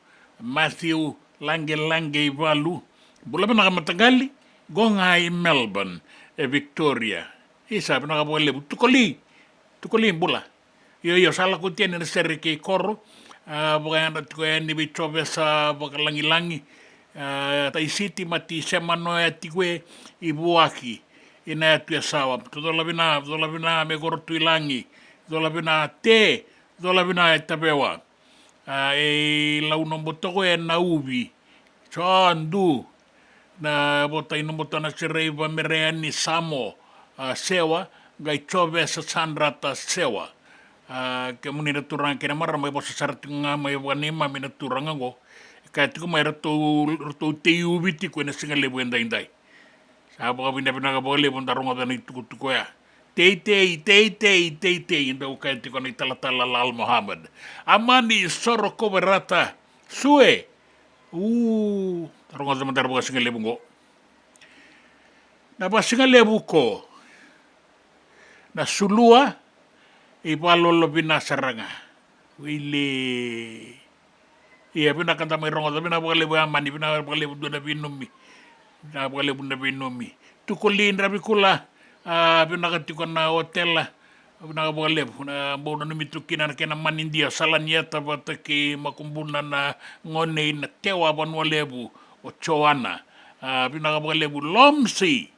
Matthew, Laqelaqe i Valu. Bula vinaka mataqali, qo ga i Melbourne, e Victoria. Isa, vinaka vakalevu. Tukoli, tukoli bula. Io, io, sa lako tiko yani na sere kei koro. A, vakayadra tiko yani vei Jovesa Vakalagilagi. A, Taisiti, Mati, Semanoya tiko e, i Vuaki. Ina yatu e Sawa. Cola vina, cola vina me koro Tuilagi. Cola vina Te, cola vina e Tavewa. A, e Launobo toko e Nauvi. Sodu. Na vota i Nobotana Serei Vamereani Samo, a, Sewa, qai Jovesa Sadrata Sewa. A, kemuni na turaga kei na marama, e vosa sara tiko ga mai vakaneimami na turaga qo. E kaya tiko mai ratou, ratou tei uvi tiko ena siga levu edaidai. Sa vakavinavinaka vakalevu da rogoca na itukutuku oya. Teitei, teitei, teitei, dau kaya tiko na italatala Lal Mohammed. Amani Soro Koverata, Sue. U, da rogoca mada na vakasigalevu qo. Na vakasigalevu ko. Na sulua, i valolo vina sara ga. Wili. Ia, vinaka da mai rogoca, vinaka vakalevu Amani, vinaka vakalevu dua na veinumi. Vinaka vakalevu na veinumi. Tukoli Dravikula, a, vinaka tiko na otela. Vinaka vakalevu, na bau nanumi tu kina na kena manidia, Salanieta vata kei Makubuna na gone i Natewa Vanua Levu, o Joana. A, vinaka vakalevu Lomsi.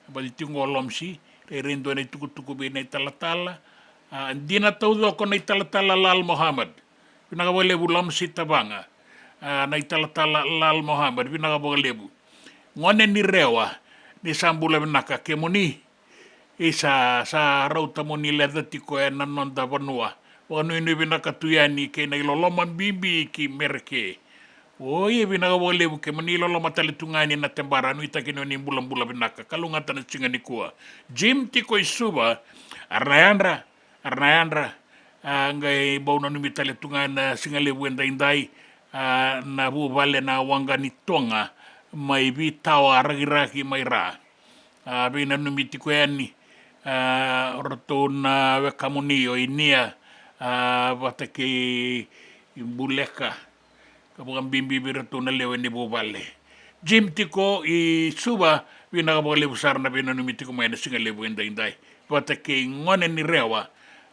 Vati tiko qo Lomsi, rairai dua na itukutuku vei na italatala. A, dina taucoko na italatala Lal Mohammed. Vinaka vakalevu Lomsi Tavaga. A, na italatala Lal Mohammed, vinaka vakalevu. Gone ni Rewa, ni sa bula vinaka kemuni. Isa, sa rauta mo ni leca tiko ena noda vanua. Vakanuinui vinaka tu yani kei na iloloma bibi ki Mereke. Oi, e vinaka vakalevu, kemuni loloma tale tu ga yani na Tebara, nuitaki ni o ni bulabula vinaka, kalougata na siga nikua. Jim tiko i Suva, a ra na yadra, a ra na yadra, a, qai bau nanumi tale tu ga na siga levu edaidai, a, na vuvale na Waqa ni Toga, mai Vitawa, Rakiraki, mai Ra. A, veinanumi tiko yani, a, o ratou na wekamuni o Inia, a, vata kei Buleka, ka vakabibi vei ratou na lewe ni vuvale. Jim tiko i Suva, vinaka vakalevu sara na veinanumi tiko mai na siga levu edaidai. Vata kei gone ni Rewa,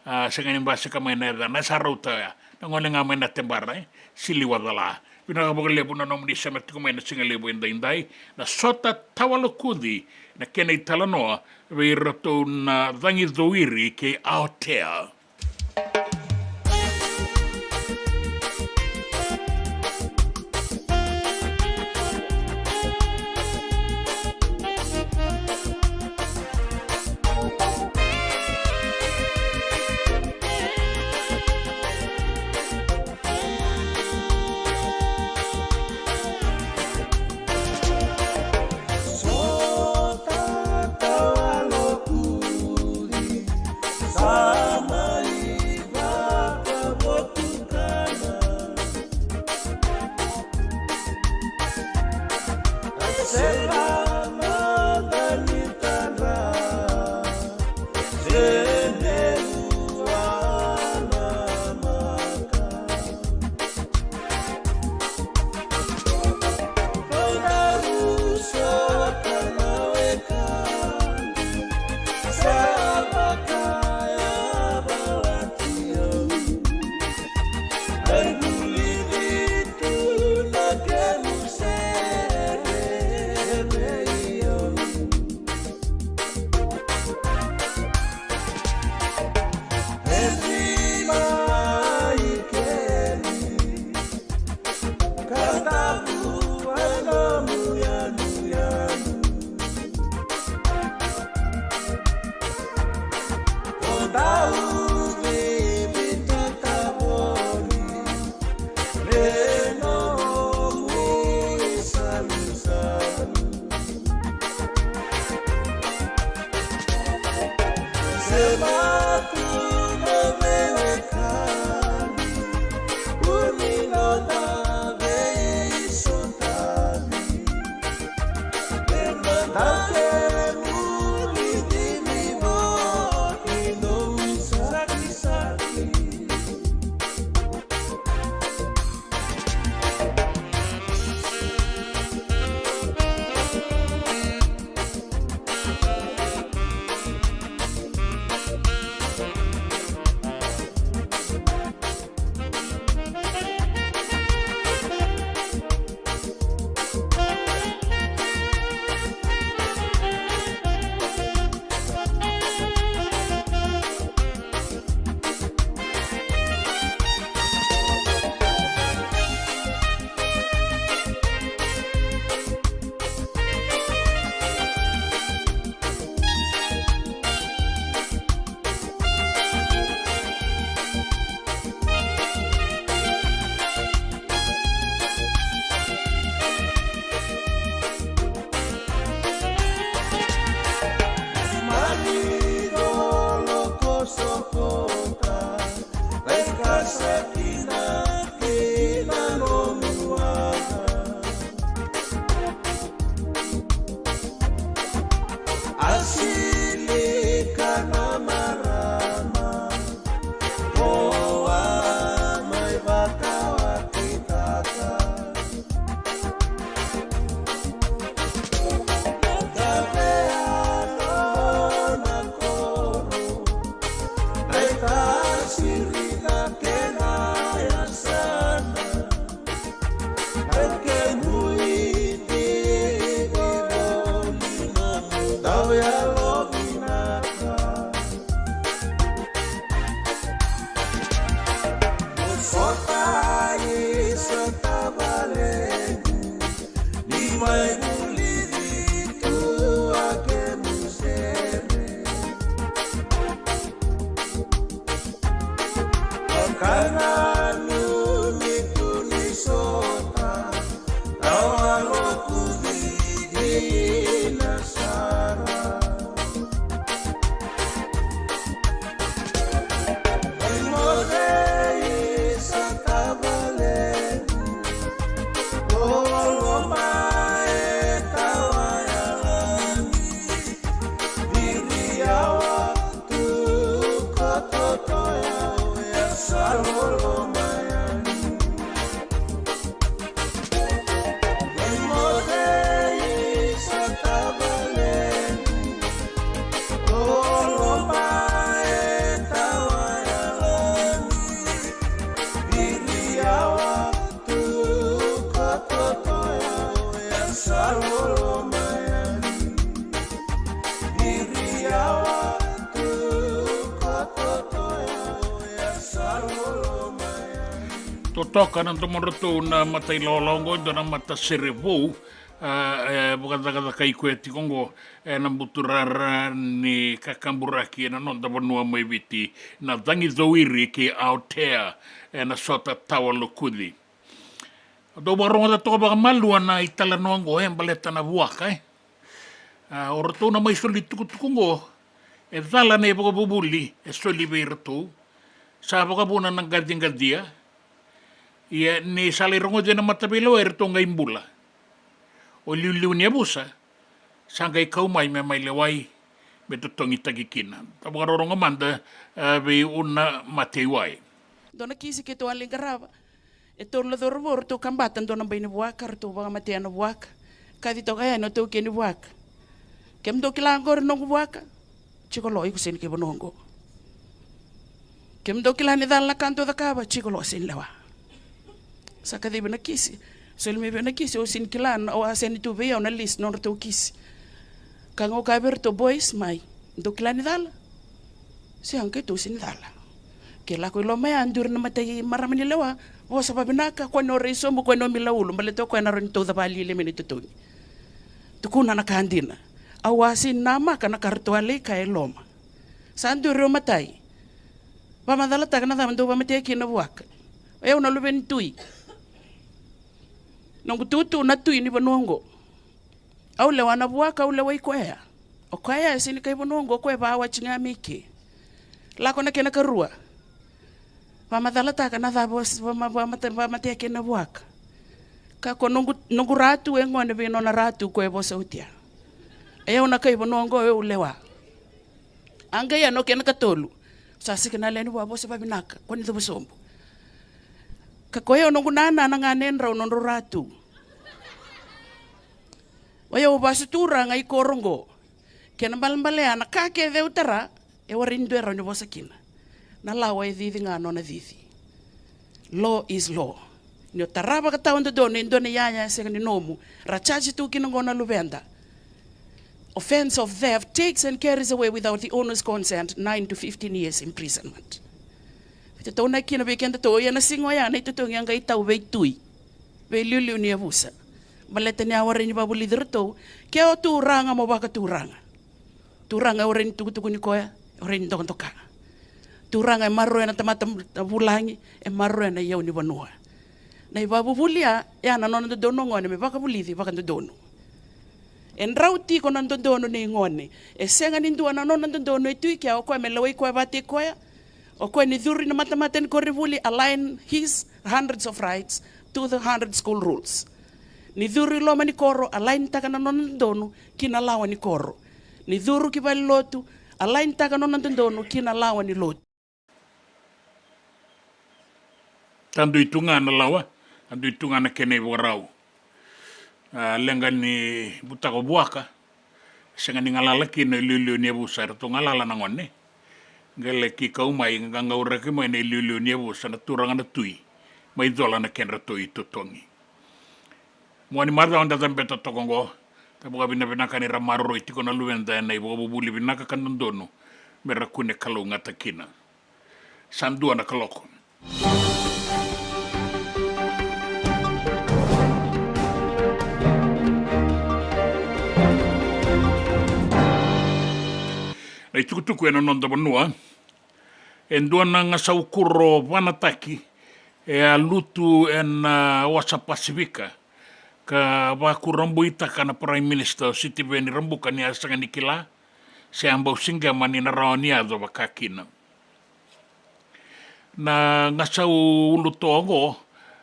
a, sega ni basika mai na yacana, sa rauta oya. Na gone ga mai na Tebara, e, Siliwa Cala. Vinaka vakalevu na nomuni sema tiko mai na siga levu edaidai. Na Sota Tawalokuci, na kena italanoa vei iratou na Cagi Cowiri kei Aotea. Ka nanumi tu ni sota, tawa lokuci dina sara. Ai moce i sa tavaleni, loloma e tawa yalani. Viri yawa tu ko Totoya, oya sa loloma yani. Ai moce i sa tavaleni, loloma e tawa yalani. Viri yawa tu ko Totoya, oya sa loloma yani. Viri yawa tu ko Totoya, oya sa loloma yani. Totoka na domodratou na mata ilawalawa oqo, e dua na matasere vou, a, e vakacakacakai koya tiko oqo ena buturara ni kakaburaki ena noda vanua mai Viti, na Cagicouiri kei Aotea, ena sota tawa lokuci. Au dau vakarogoca toka vakamalua na italanoa oqo e baleta na vuaka, e. A, o ratou na mai soli tukutuku oqo, e cala na ivakavuvuli e soli vei iratou, sa vakavuna na qaciqacia. Ia ni sa lai rogoci ena mataveilewai, eratou qai bula. O iliuliu ni yavusa sa qai kau mai me mai lewai, me totogitaki kina. Da vakarorogo mada, e, vei Una Mateiwai. Dua na kisi keitou a lai qarava. E tolu na cauravou ratou kabata dua na bai ni vuaka, ratou vakamatea na vuaka. Kaci toka yani o taukei ni vuaka. Kemudou kila oqori noqu vuaka? Jiko lo, iko sega ni kai vanua oqo. Kemudou kila ni cala na ka dou cakava? Jiko lo, sega ni lewa. Sa kacivi na kisi. Soli mai vei au na kisi, au sega ni kila, au a send tu vei au na list nodratou kisi. Ka qai kaya vei iratou, boys, mai. Dou kila ni cala? Sega, keitou sega ni cala. Ke lako i loma ya, duri na matai marama ni lewa, vosa vavinaka, kua ni o rai sobu, kua ni o mila ulu, baleta o koya na rawa ni tauca vakalialia mai na itotogi. Tukuna na ka dina. Au a sega ni namaka na ka ratou a lai kaya e loma. Sa duri o matai. Vakamacalataka na cava dou vakamatea kina na vuaka. O yau na luve ni tui. Noqu tutu na tui ni vanua oqo. Au lewa na vuaka, au lewai koya. O koya e sega ni kai vanua oqo, o koya e vawati ga mai ke. Lako na kena karua. Vakamacalataka na cava o s-, vama-, vamate-, vamatea kina na vuaka. Ka ko noqu, noqu ratu e gone vei nona ratu ko e vosa oti ya. E au na kai vanua oqo, e au lewa. A qai ya na kena katolu. Sa sega na lewe ni vua, vosa vavinaka, kua ni cuva sobu. Ka ko yau noqu nana na ganedrau nodrau ratu. O yau vasu turaga i koro oqo. Kena balebale ya na ka kece au tara, e warai ni dua e rawa ni vosa kina. Na lawa e cici ga nona cici. Law is law. Ni o tara vakatawadodonu e dua na iyaya e sega ni nomu, ra charge tu kina qo na luveda. Offence of theft takes and carries away without the owner's consent nine to fifteen years imprisonment. Veitataunaki kina vei kedatou, ia na siga oya na itotogi a qai tau vei tui, vei liuliu ni yavusa. Baleta ni a warai ni vakavulici iratou, ke o turaga mo vakaturaga. Turaga e warai ni tukutuku ni koya, e warai ni dokadoka. Turaga e maroroya na tamata vulagi, e maroroya na iyau ni vanua. Na ivakavuvuli ya, ya na nona dodonu na gone me vakavulici vakadodonu. E drau tiko na dodonu nei gone. E sega ni dua na nona dodonu e tu i kea, o koya me lewai koya vakataki koya. O koya ni curu i na matamata ni koronivuli, align his hundreds of rights to the hundred school rules. Ni curu i loma ni koro, align taka na nona dodonu ki na lawa ni koro. Ni curu ki valenilotu, align taka na nona dodonu ki na lawa ni lotu. Sa dui tu ga na lawa, sa dui tu ga na kena ivakarau. A, leqa ni butako vuaka, sega ni galala kina na iliuliu ni yavusa, eratou galala na gone. Qai laki kau mai, qaqauraki mai na iliuliu ni yavusa, na turaga na tui, mai cola na kedratou itotogi. Mua ni macawa da cabeta toka oqo, da vakavinavinaka ni ra maroroi tiko na luveda ena ivakavuvuli vinaka ka dodonu me ra kune kalougata kina. Sa dua na kaloko. Na itukutuku ena noda vanua. E dua na gasau kuro vanataki e a lutu ena wasa Pasifika, ka vakurabuitaka na Prime Minister o Sitiveni Rabuka ni a sega ni kila se a bau siqema ni na rawa ni yaco vakakina. Na gasau ulutoa oqo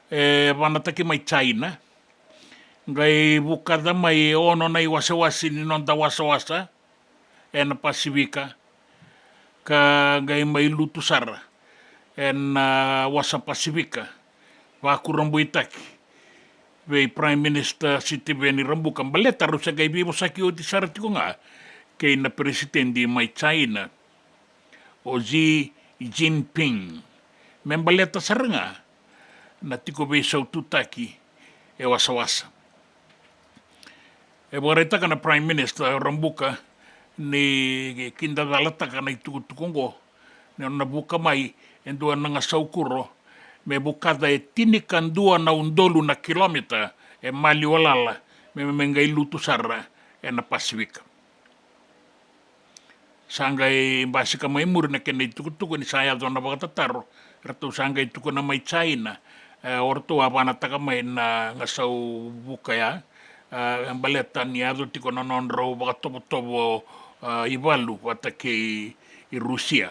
e vanataki mai China, qai vukaca mai e ono na iwasewase ni noda wasawasa ena Pasifika, ka qai mai lutu sara ena wasa Pasifika, vakurabuitaki vei Prime Minister Sitiveni Rabuka, baleta rau se qai veivosaki oti sara tiko ga kei na peresitedi mai China, o Xi Jinping, me baleta sara ga na tiko veisaututaki e wasawasa. E vakaraitaka na Prime Minister Rabuka ni kidacalataka na itukutuku oqo, ni nona vuka mai e dua na gasau kuro me vukaca e tinikadua na udolu na kilomita e maliwa lala, me, me qai lutu sara ena Pasifika. Sa qai basika mai muri na kena itukutuku ni sa yaco na vakatataro, ratou sa qai tukuna mai China, e, o ratou a vanataka mai na gasau vuka ya, e, baleta ni yaco tiko na nodrau vakatovotovo, e, ivalu vata kei Rusia.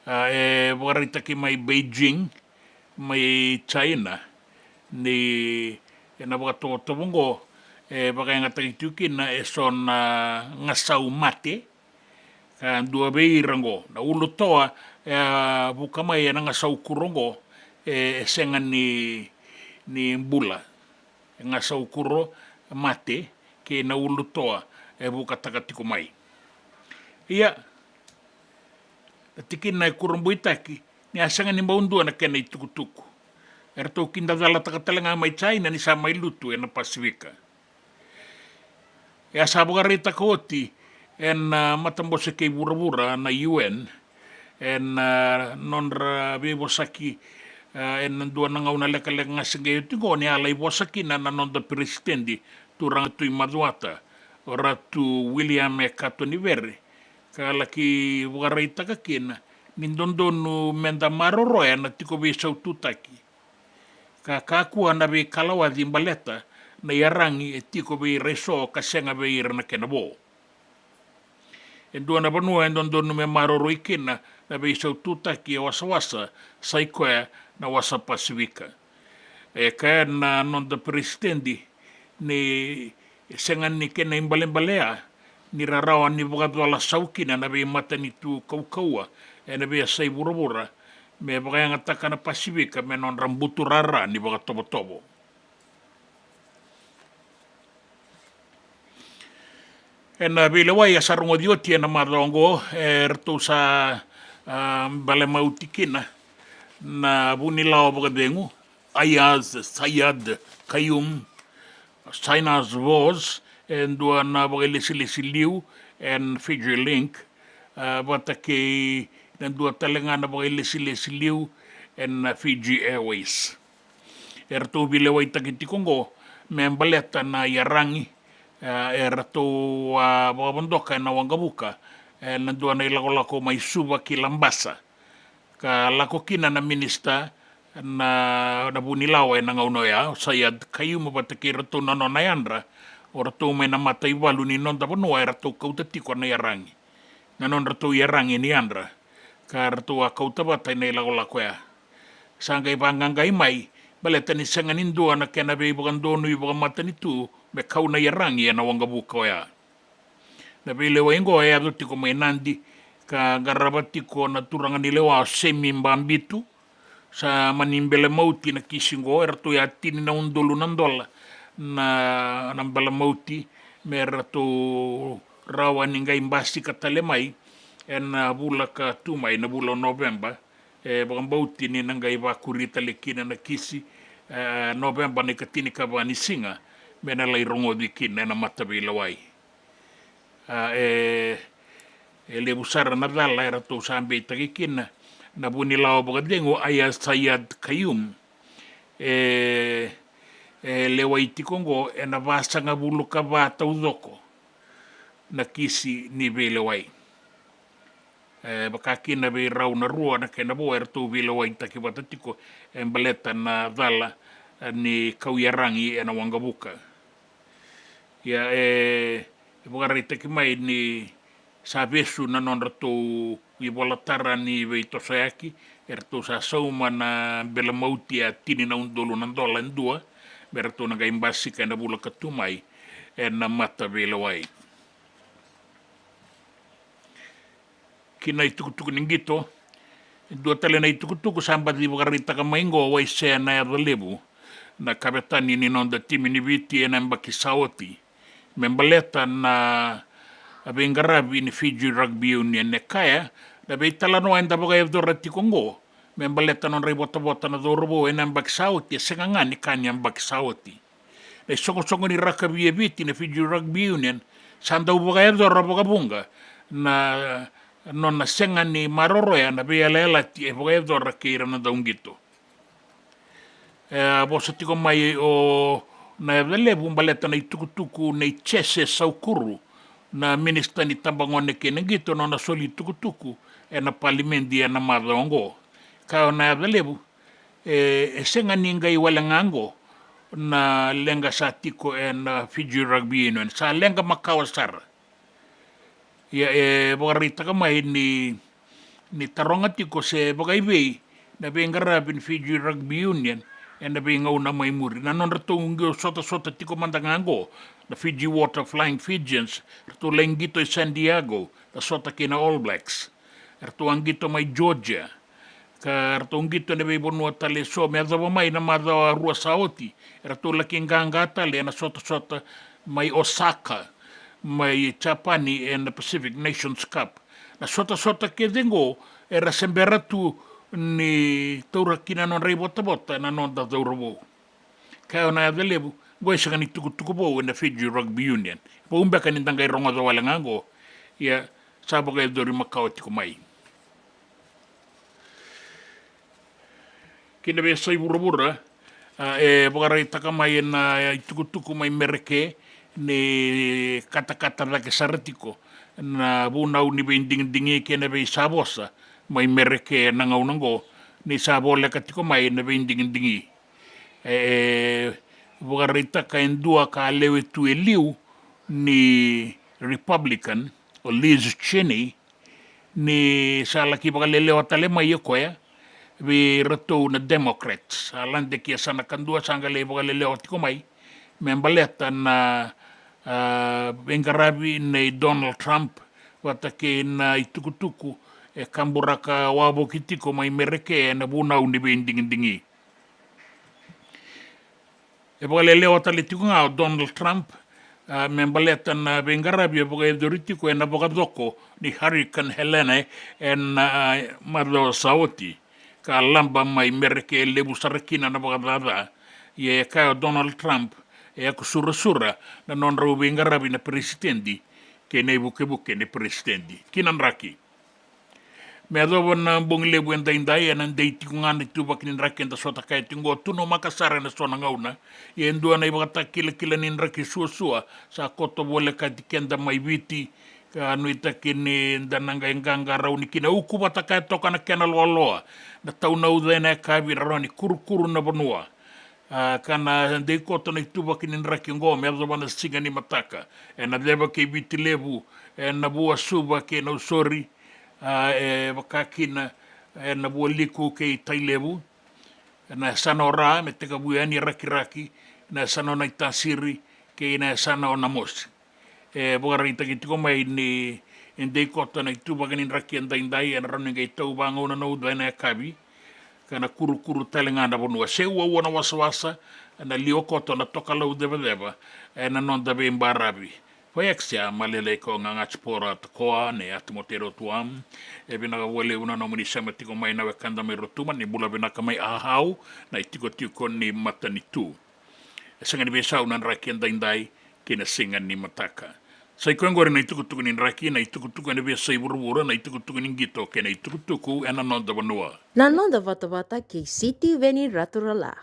E, e vakaraitaki mai Beijing, mai China, ni ena vakatovotovo oqo e vakayagataki tiko kina e so na gasau mate, ka dua vei ira oqo. Na ulutoa e a vuka mai ena gasau kuro oqo e, e sega ni, ni bula. E gasau kuro mate kei na ulutoa e vukataka tiko mai. Ia, na tikina e kurabuitaki ni a sega ni bau dua na kena itukutuku. E ratou kidacalataka tale ga mai China ni sa mai lutu ena Pasifika. E a sa vakaraitaka oti ena, a, matabose kei vuravura na U N, ena, a, nodra veivosaki, a, ena dua na gauna lekaleka ga se qai oti oqo, ni a lai vosa kina na noda peresitedi, Turaga Tui Macuata, o Ratu William Kato Nivere, ka laki vakaraitaka kina ni dodonu meda maroroya na tiko veisaututaki, ka kakua na veikalawaci baleta na iyaragi e tiko vei ira eso ka sega vei ira na kena vo. E dua na vanua e dodonu me maroroi kina na veisaututaki e wasawasa, sa i koya na wasa Pasifika. E kaya na noda peresitedi ni sega ni kena ibalebale ya ni ra rawa ni vakacola sau kina na veimatanitu kaukauwa ena veiyasai vuravura me vakayagataka na Pasifika me nodra buturara ni vakatovotovo. Ena veilewai a sa rogoci oti ena macawa oqo, e ratou sa, a, bale mauti kina na vunilawa vakacegu Aiyaz Sayed-Khaiyum, China's Voice, e dua na vakailesilesi liu ena Fiji Link, a, vata kei na dua tale ga na vakailesilesi liu ena Fiji Airways. E ratou veilewaitaki tiko oqo me baleta na iyaragi, e, e ratou a vakavodoka ena waqavuka, e, na dua na ilakolako mai Suva ki Labasa, ka lako kina na minisita na, na vunilawa ena gauna oya, o Sayed-Khaiyum, vata kei ratou na nona yadra, o ratou mai na mataivalu ni noda vanua e ratou kauta tiko na iyaragi, na nodratou iyaragi ni yadra, ka ratou a kauta vata ena ilakolako ya. Sa qai vaqaqai mai baleta ni sega ni dua na kena veivakadonui vakamatanitu me kau na iyaragi ena waqavuka oya. Na veilewai oqo e yaco tiko mai Nadi, ka qarava tiko na turaga ni lewa o Semi Babitu. Sa mani bale mauti na kisi oqo, e ratou a tini na udolu na dola na, na bale mauti, me ratou rawa ni qai basika tale mai ena vula ka tu mai, na vula o Noveba. E vakabauti ni na qai vakuri tale kina na kisi, e, Noveba na ikatinikava ni siga, me na lai rogoci kina ena mataveilewai. A, e, e levu sara na cala e ratou sa beitaki kina na vunilawa vakacegu Aiyaz Sayed-Khaiyum. E, e lewai tiko oqo ena vasagavulu ka va taucoko na kisi ni veilewai. E vaka kina vei rau na rua na kena vo eratou veilewaitaki vata tiko e baleta na cala, e, ni kau iyaragi ena waqavuka. Ia, e vakaraitaki mai ni sa vesu na nodratou ivolatara ni veitosoyaki, eratou sa sauma na bele mauti e tini na udolu na dola e dua, me ratou na qai basika ena vula ka tu mai ena mataveilewai. Ki na itukutuku ni qito, e dua tale na itukutuku sa baci vakaraitaka mai qo, Waisea Nayacalevu, na kavetani ni noda timi ni Viti ena yabaki sa oti, me baleta na veiqaravi ni Fiji Rugby Union, e kaya na veitalanoa eda vakayacora tiko qo me baleta nodra ivotavota na cauravou ena yabaki sa oti e sega ga ni ka ni yabaki sa oti. Na isoqosoqo ni rakavi e Viti, na Fiji Rugby Union, sa dau vakayacora vakavuqa na nona sega ni maroroya na veiyalayalati e vakayacora kei ira na dauqito. E a vosa tiko mai o Nayacalevu baleta na itukutuku nei Jese Saukuru, na minisita ni tabagone kei na qito, nona soli itukutuku ena palimedi ena macawa oqo. Kaya o Nayacalevu, e, e sega ni qai wale ga oqo na leqa sa tiko ena Fiji Rugby Union, sa leqa makawa sara. Ia, e vakaraitaka mai ni, ni taroga tiko se vakaivei na veiqaravi ni Fiji Rugby Union ena veigauna mai muri. Na nodratou qito sotasota tiko mada ga oqo na Fiji Water Flying Fijians, ratou lai qito i San Diego, na sota kei na All Blacks. Eratou a qito mai Georgia, ka ratou qito ena veivanua tale eso, me yacova mai na macawa rua sa oti eratou laki qaqa tale ena sotasota mai Osaka, mai Japani, ena Pacific Nations Cup. Na sotasota kece qo era se bera tu ni taura kina nodra ivotavota na noda cauravou. Kaya o Nayacalevu, qo e sega ni tukutuku vou ena Fiji Rugby Union. Vou beka ni da qai rogoca wale ga qo. Ia, sa vakayacori makawa tiko mai. Ki na veiyasai vuravura, a, e vakaraitaka mai ena itukutuku mai Mereke ni katakata cake sara tiko na vunau ni veidigidigi kei na veisavosa mai Mereke ena gauna qo, ni sa voleka tiko mai na veidigidigi. E, e vakaraitaka e dua ka lewe tu e liu ni Republican, o Liz Cheney, ni sa laki vakalelewa tale mai o koya vei iratou na Democrats. Sa lade ki yasana kadua, sa qai lai vakalelewa tiko mai me baleta na, a, veiqaravi nei Donald Trump vata kei na itukutuku e kaburaka wavoki tiko mai Mereke ena vunau ni veidigidigi. E vakalelewa tale tiko ga o Donald Trump, a, me baleta na veiqaravi e vakayacori tiko ena vakacoko ni Hurricane Helene ena, a, macawa sa oti, ka laba mai Mereke e levu sara kina na vakacaca. Ia e kaya o Donald Trump, e yaku surasura na nodrau veiqaravi na peresitedi kei na ivukevuke ni peresitedi. Ki na draki. Me yacova na bogi levu edaidai, ena dei tiko ga na ituvaki ni draki eda sota kaya tiko qo, tu na maka sara ena so na gauna. Ia e dua na ivakatakilakila ni draki suasua sa koto volekati keda mai Viti, ka nuitaki ni da na qai qaqarauni kina, uku vata kaya toka na kena loaloa, na tau na uca ena yakavi, rawa ni kurukuru na vanua. A, ka na dei koto na ituvaki ni draki oqo me yacova na siga ni mataka. Ena ceva kei Viti Levu, ena vua Suva kei Nausori, a, e vaka kina ena vua Liku kei Tailevu, ena yasana o Ra me tekivu yani Rakiraki, ena yasana o Naitasiri kei na yasana o Namosi. E vakaraitaki tiko mai ni e dei koto na ituvaki ni draki edaidai, ena rawa ni qai tau vagauna na uca ena yakavi, ka na kurukuru tale ga na vanua. Se uaua na wasawasa, ena liwa koto na tokalau cevaceva ena noda veibaravi. Vaiaksia malelei ko ga ga Tsipora Takoa, ne atu mo tero tuam. E vinaka vakalevu na nomuni sema tiko mai na wekada mai Rotuma, ni bula vinaka mai Ahau, na itikotiko ni matanitu. E sega ni veisau na draki edaidai kei na siga ni mataka. Sa i koya oqori na itukutuku ni draki, na itukutuku ena veiyasai vuravura, na itukutuku ni qito kei na itukutuku ena noda vanua. Na noda vatavata kei Sitiveni Raturala.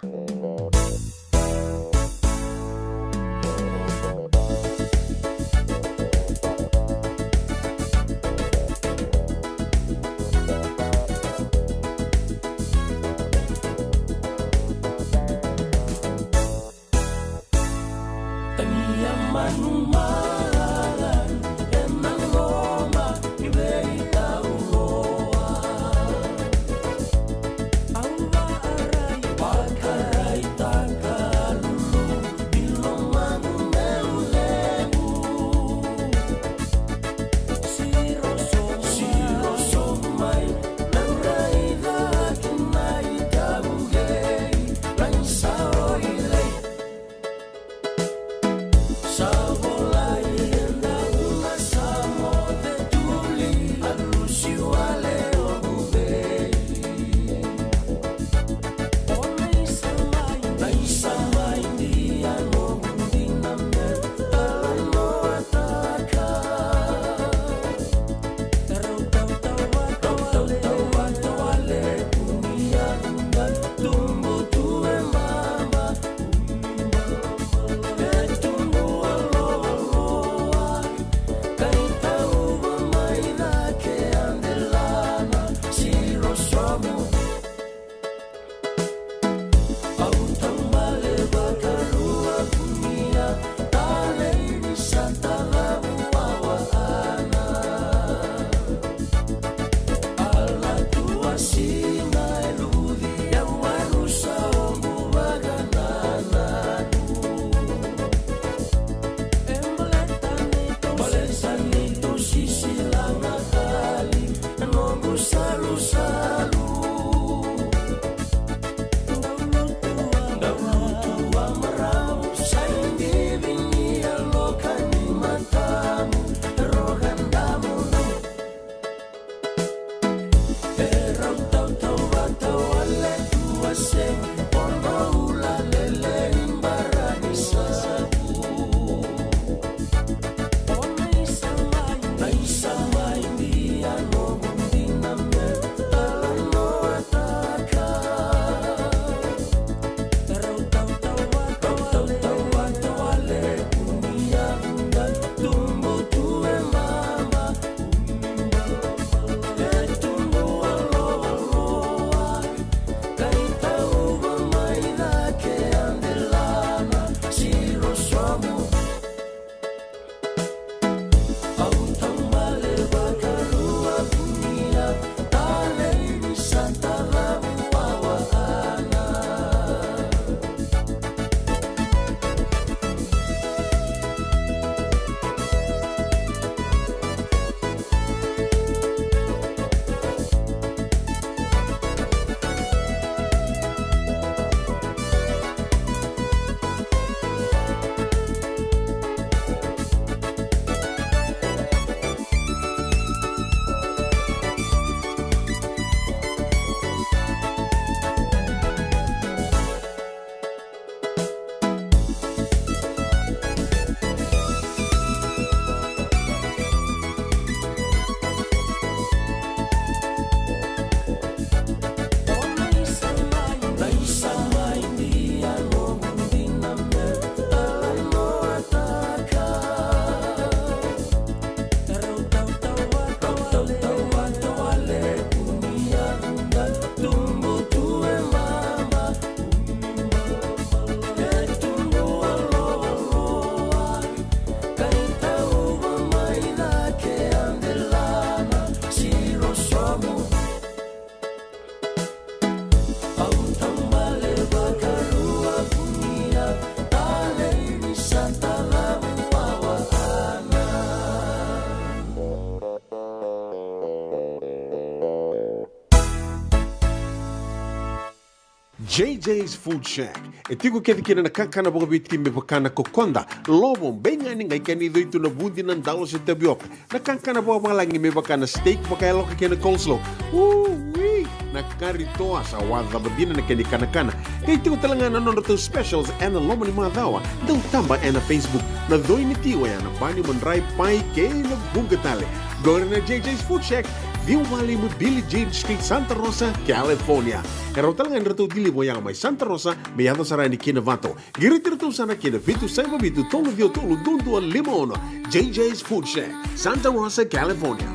J J's Food Shack. E tiko kece kina na kakana vakaviti me vaka na kokoda, lovo, beigani, qai kena icoi tu na vudi, na dalo se tavioka. Na kakana vakavalagi me vaka na steak vakayaloka kei na coleslaw. Ui! Na kari toa sa wacava dina na kena ikanakana. Qai tiko tale ga na nodratou specials ena loma ni macawa. Dau taba ena Facebook. Na coi ni ti oya na bani, madrai, pai kei na vuqa tale. Qori na J J's Food Shack, ciwa walu lima Billie Jean Street, Santa Rosa, California. E rawa tale ga ni ratou deliver oya mai Santa Rosa me yaco sara yani ki Novato. Qiriti iratou sara ki na vitu saiva vitu tolu ciwa tolu dua dua lima ono. J J's Food Shack, Santa Rosa, California.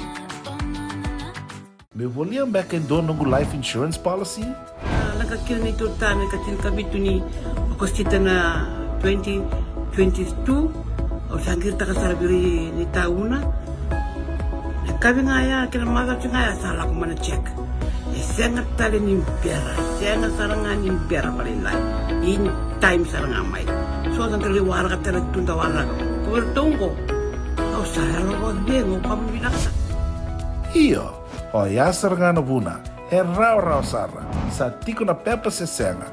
Meu volia beka e dua noqu life insurance policy? A, lako kina neitou tane ka tinikavitu ni Okosita na twenty twenty-two. Au sa qiritaka sara vei ira ni tauna. Na kavi ga ya kei na macawa ga ya sa lako mai na check. E sega tale ni bera, e sega sara ga ni bera vakalailai. In time sara ga mai. So sa dau lai waraka tale tu da waraka. Ko vei ratou oqo, au sa yalo vakacegu, au vakavinavinaka sara. Io, oya sara ga na vuna. E rawarawa sara. Sa tiko na pepa se sega.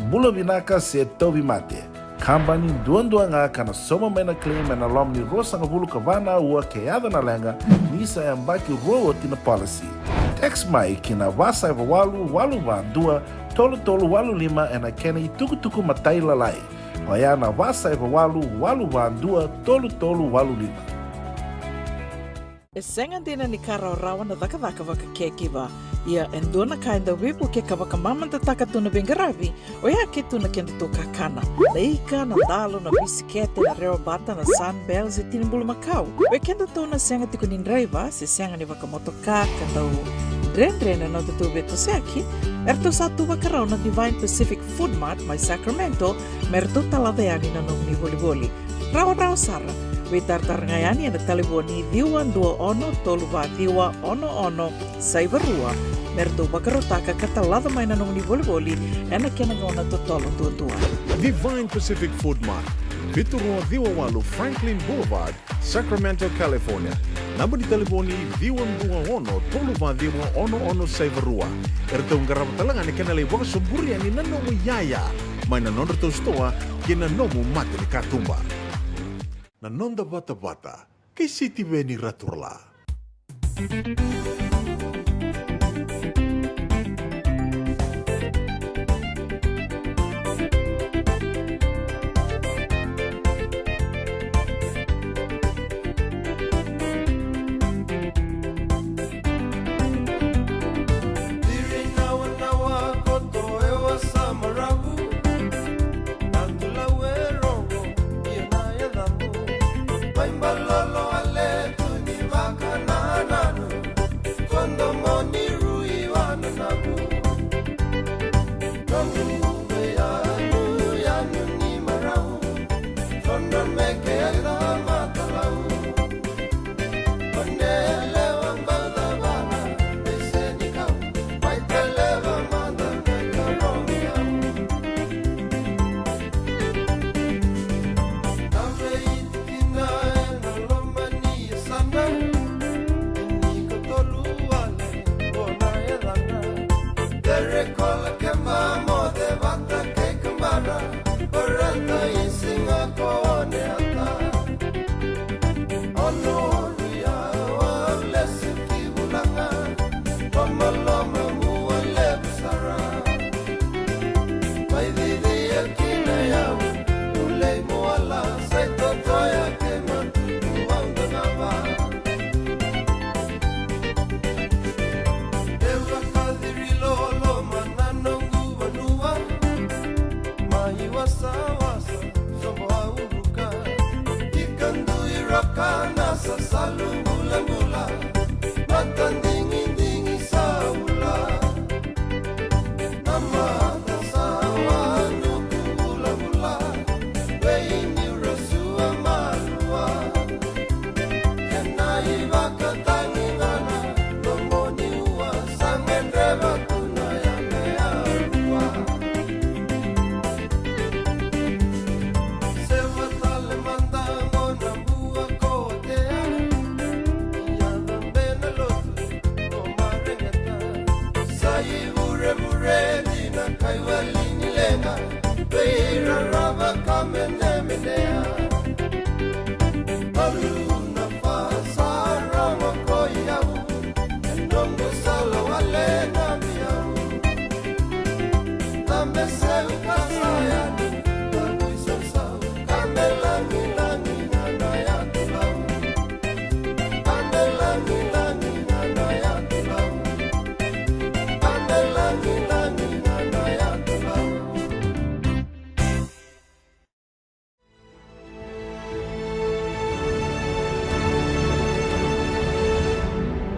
Bula vinaka se tauvimate. Kabani duadua ga ka na sauma mai na claim ena loma ni ruasagavulu ka va na aua ke yaco na leqa, ni sa yabaki rua oti na policy. Text mai ki na va saiva walu walu va dua tolu tolu walu lima ena kena itukutuku matailalai. Oya na va saiva walu walu va dua tolu tolu walu lima. E sega dina ni ka rawarawa na cakacaka vaka caregiver. Ia e dua na ka e dau veivuke ka vakamamadataka tu na veiqaravi, oya ke tu na kedatou kakana. Na ika, na dalo, na bisikete, na rewabata, na Sunbell se tini bulumakau. Vei kedatou na sega tiko ni draiva se sega ni vakamotoka ka dau dredre na nodatou veitosoyaki, eratou sa tu vakarau na Divine Pacific Food Mart mai Sacramento me ratou talaca yani na nomuni volivoli. Rawarawa sara. Veitaratara ga yani ena talevoni ciwa dua ono tolu va ciwa ono ono saiva rua me ratou vakarautaka ka talaca mai na nomuni volivoli ena kena gauna totolo duadua. Divine Pacific Food Mart, vitu rua ciwa walu Franklin Boulevard, Sacramento, California. Naba ni talevoni ciwa dua ono tolu va ciwa ono ono saiva rua. Eratou qarava tale ga na kena lai vakasoburia ni na nomu iyaya mai na nodratou sitoa kei na nomu mata ni katuba. Na noda vatavata kei Sitiveni Raturala.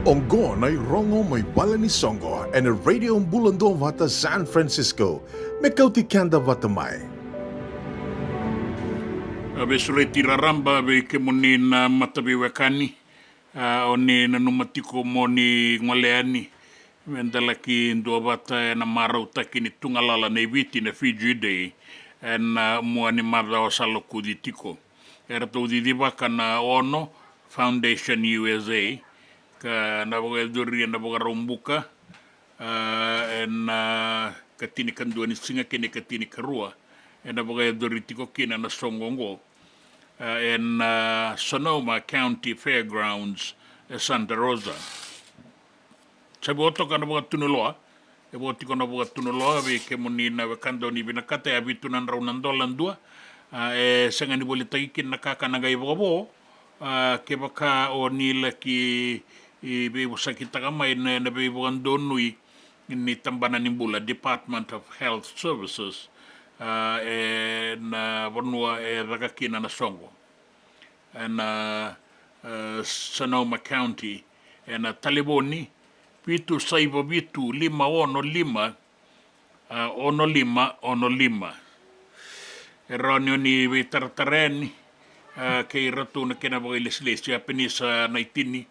Oqo na irogo mai vale ni soqo ena Radio Bula Duavata San Francisco. Me kauti keda vata mai. A veisureti raraba vei kemuni na mataveiwekani, a, o ni nanuma tiko mo ni gole yani me da laki duavata ena marautaki ni tugalala nei Viti na Fiji Day ena mua ni macawa sa lokuci tiko. Eratou cicivaka na Ono Foundation U S A, ka na vakayacori ena Vakaraubuka, a, ena ikatinikadua ni siga kei na ikatinikarua, ena vakayacori tiko kina na soqo oqo, a, ena, a, Sonoma County Fairgrounds e Santa Rosa. Sa vo toka na vakatunuloa, e vo tiko na vakatunuloa vei kemuni na wekada o ni vinakata, e vitu na drau na dola dua. A, e sega ni volitaki kina na kakana qai vakavo, a, kevaka o ni laki, i, veivosakitaka mai na, na veivakadonui ni tabana ni bula, Department of Health Services, a, ena vanua e caka kina na soqo, ena, a, Sonoma County, ena talevoni vitu saiva vitu lima ono lima, a, ono lima ono lima. E rawa ni o ni veitaratara yani, a, kei iratou na kena vakailesilesi, Apenisa Naitini,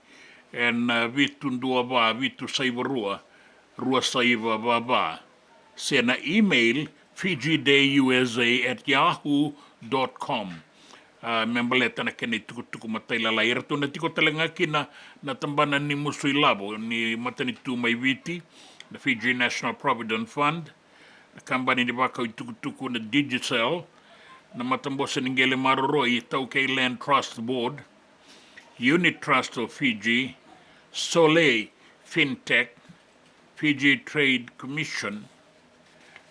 ena, a, vitu dua va vitu saiva rua rua saiva va va, se na email fiji day U S A at yahoo dot com. a, me baleta na kena itukutuku matailalai. E ratou na tiko tale ga kina na tabana ni musu ilavo ni matanitu mai Viti, na Fiji National Provident Fund, na kabani ni vakau itukutuku na Digicel, na matabose ni qele maroroi, Taukei Land Trust Board, Unit Trust of Fiji, Soleil Fintech, Fiji Trade Commission,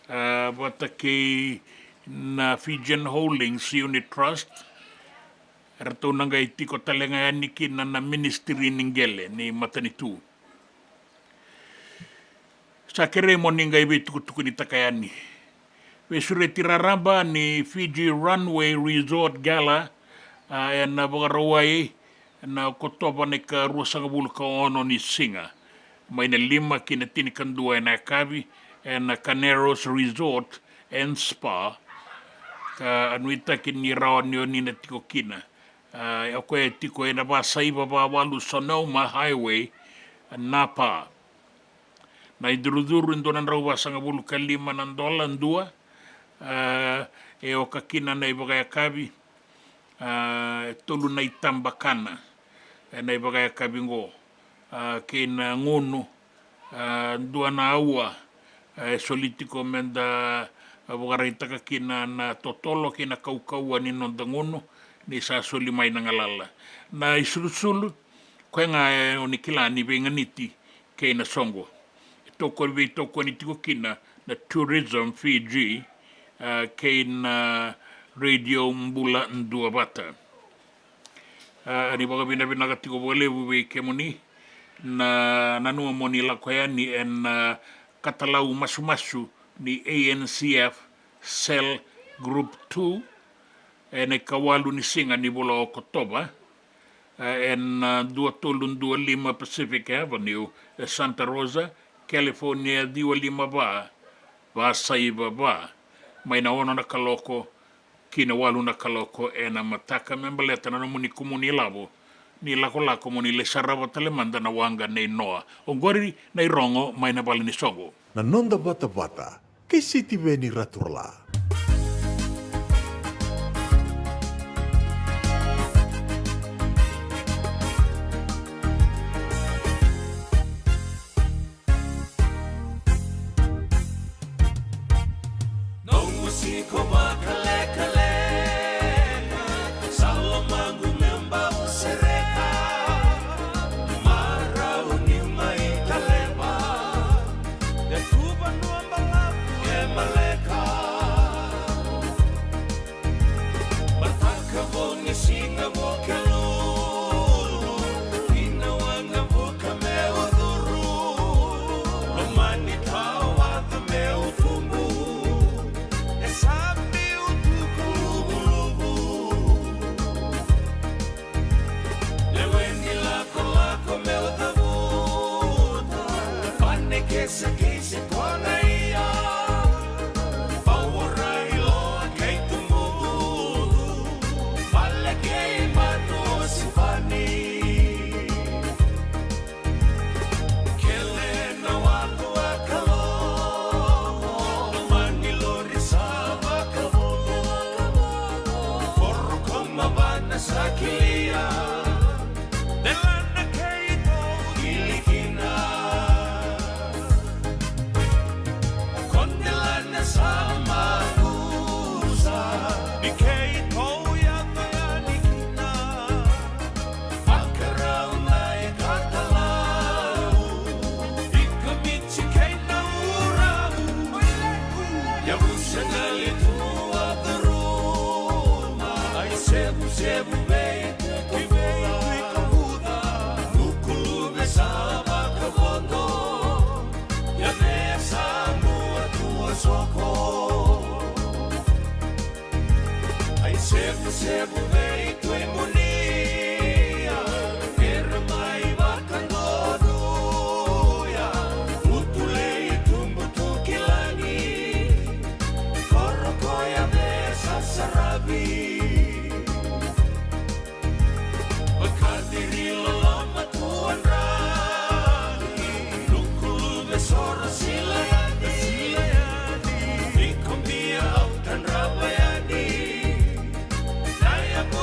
a, vata kei na Fijian Holdings Unit Trust. Eratou na qai tiko tale ga yani kina na ministry ni qele ni matanitu. Sa kerei mo ni qai veitukutukunitaka yani. Veisureti raraba ni Fiji Runway Resort Gala, a, ena Vakarauwai, ena Okotova na ikaruasagavulu ka ono ni siga, mai na lima ki na tinikadua ena yakavi, ena Carneiro's Resort and Spa. Ka nuitaki ni rawa ni oni na tiko kina. A, o koya e tiko ena vasaiva vawalu Sonoma Highway, Napa. Na icurucuru e dua na drau vasagavulu ka lima na dola dua. A, e oka kina na ivakayakavi, a, e tolu na itabakana ena ivakayakavi qo, a, kei na gunu, a, dua na aua, a, e soli tiko meda vakaraitaka kina na totolo kei na kaukauwa ni noda gunu ni sa soli mai na galala. Na isulusulu, koya ga e oni kila ni veiganiti kei na soqo. E tokoni, veitokoni tiko kina na Tourism Fiji, a, kei na Radio Bula Duavata. A, ni vakavinavinaka tiko vakalevu vei kemuni na nanuma mo ni lako yani ena, a, katalau masumasu ni A N C F Cell Group two, ena ikawalu ni siga ni vula o Okotova, a, ena, a, dua tolu dua lima Pacific Avenue, e Santa Rosa, California, ciwa lima va, vasaiva va, mai na ono na kaloko ki na walu na kaloko ena mataka, me baleta na nomuni kumuni ilavo ni lakolako mo ni lai sarava tale mada na waqa nei Noa. Oqori na irogo mai na vale ni soqo. Na noda vatavata kei Sitiveni Raturala. Noqu siko vakalekaleka, sa lomaqu me bau sereka, marau ni mai Kaleva, e tu vanua balavu e maleka. Mataka vou ni siga Vukelulu, ina waqa vuka meu curu, lomani tawaca meu tubu, e sa biu tuku luvuluvu. Lewe ni lakolako meu cavuta, Vane kei Sekei se Konaia, Vauorai, Loa kei Tumudu, Vale kei Matu o Sivani. Kele na watu a Kalou, lomani lori sa vakavulu, koro ko Mavana sa kilia, delana keitou kili kina. Ko delana sa makusa, ni keitou yaco yani kina. Vakarau na ikatalau, i Kamiti kei Nauru, yavusa na litu a curuma, ai sevusevu vei Tutuvuca, Nukuluve sa vakavodo, Yavea sa mua tu a soko. Ai sevusevu vei Tui Munia, Vere mai Vakadonuya, Utulei tubu tu ki lagi, koro ko Yavea sa saravi. Vakaciri loloma tu Adraki, Nukuluve Soro Silayadi, Vikobia au Tadrava yani, na yavu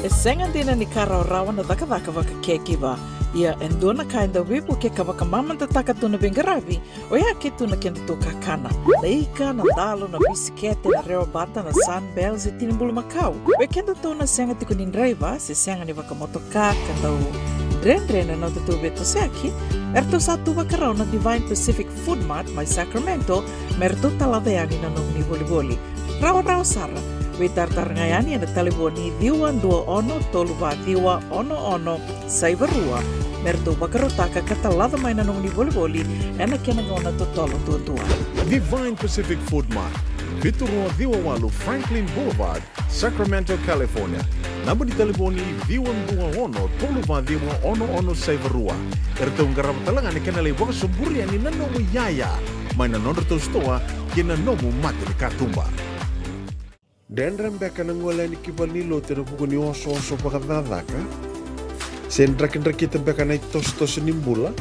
E sega dina ni ka rawarawa na cakacaka vaka caregiver. Ia e dua na ka e dau veivukei ka vakamamadataka tu na veiqaravi, oya ke tu na kedatou kakana. Na ika, na dalo, na bisikete, na rewa bata, na Sunbells e tini bulu makau. Vei kedatou na sega tiko ni draiva se sega ni vakamotoka ka dau dredre na nodatou veitosoyaki, eratou sa tu vakarau na Divine Pacific Food Mart mai Sacramento me ratou talaca yani na nomuni volivoli. Rawarawa sara, veitaratara ga yani ena talevoni ciwa dua ono tolu va ciwa ono ono saiva rua me ratou vakarautaka ka talaca mai na nomuni volivoli ena kena gauna totolo duadua. Divine Pacific Food Mart, vitu rua ciwa walu Franklin Boulevard, Sacramento, California. Naba ni talevoni ciwa dua ono tolu va ciwa ono ono saiva rua. Eratou qarava tale ga na kena lai vakasoburi yani na nomu iyaya mai na nodratou sitoa kei na nomu mata ni katuba. Dredre beka na gole yani ki valenilotu ena vuku ni osooso vakacakacaka? Se drakidrakita beka na itosotoso ni bula?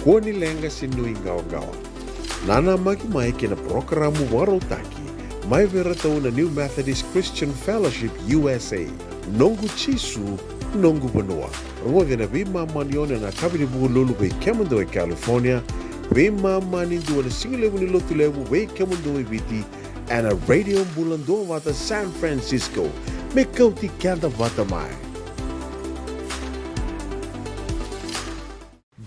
Kua ni leqa se nuiqawaqawa. Nanamaki mai kei na parokaramu vakarautaki mai vei iratou na New Methodist Christian Fellowship U S A. Noqu Jisu, noqu vanua. Rogoci ena veimama ni ono ena yakavi ni Vukelulu vei kemudou e California, veimama ni dua ena sigalevu ni Lotulevu vei kemudou e Viti, ena Radio Bula Duavata San Francisco. Me kauti keda vata mai.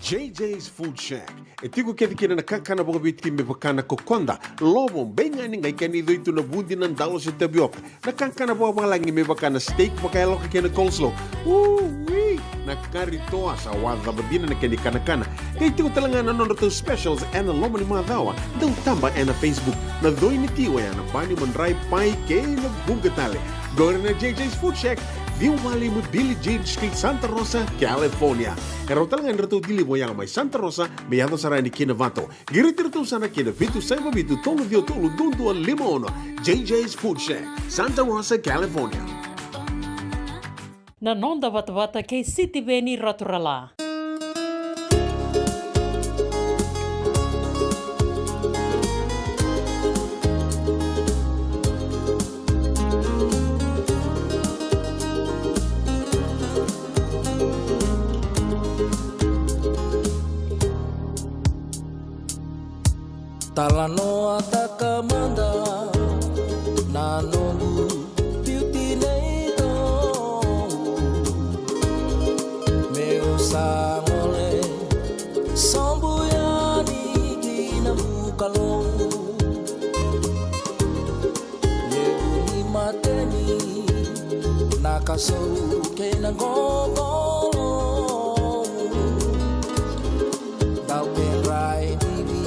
J J's Food Shack. E tiko kece kina na kakana vakaviti me vaka na kokoda, lovo, beigani, qai kena icoi tu na vudi, na dalo se tavioka. Na kakana vakavalagi me vaka na steak vakayaloka kei na coleslaw. Ui! Na kari toa, sa wacava dina na kena ikanakana. Qai tiko tale ga na nodratou specials ena loma ni macawa. Dau taba ena Facebook. Na coi ni ti oya na bani, madrai, pai kei na vuqa tale. Qori na J J's Food Shack, ciwa walu lima Billie Jean Street, Santa Rosa, California. E rawa tale ga ni ratou deliver oya mai Santa Rosa me yaco sara yani ki Novato. Qiriti iratou sara ki na vitu saiva vitu tolu ciwa tolu dua dua lima ono. J J's Food Shack, Santa Rosa, California. Na noda vatavata kei Sitiveni Raturala. Talanoataka mada na noqu biuti nei Tou. Meu sa gole sobu yani ki na bukalou. Levu ni mateni na kasou kei na qokolo. Dau kedra ivivi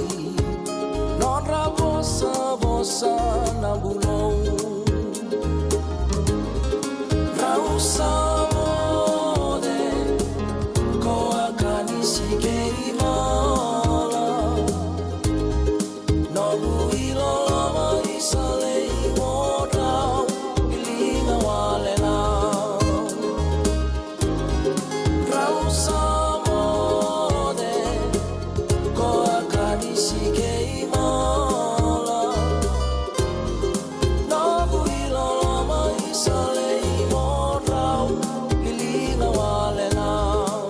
nodra vosavosa na bulou. Rau sa moce ko a kanisi kei mala. Noqu iloloma isa lei mo drau i liga wale lau. Drau sa moce ko a kanisi kei mala. Noqu iloloma isa lei mo drau i liga wale lau.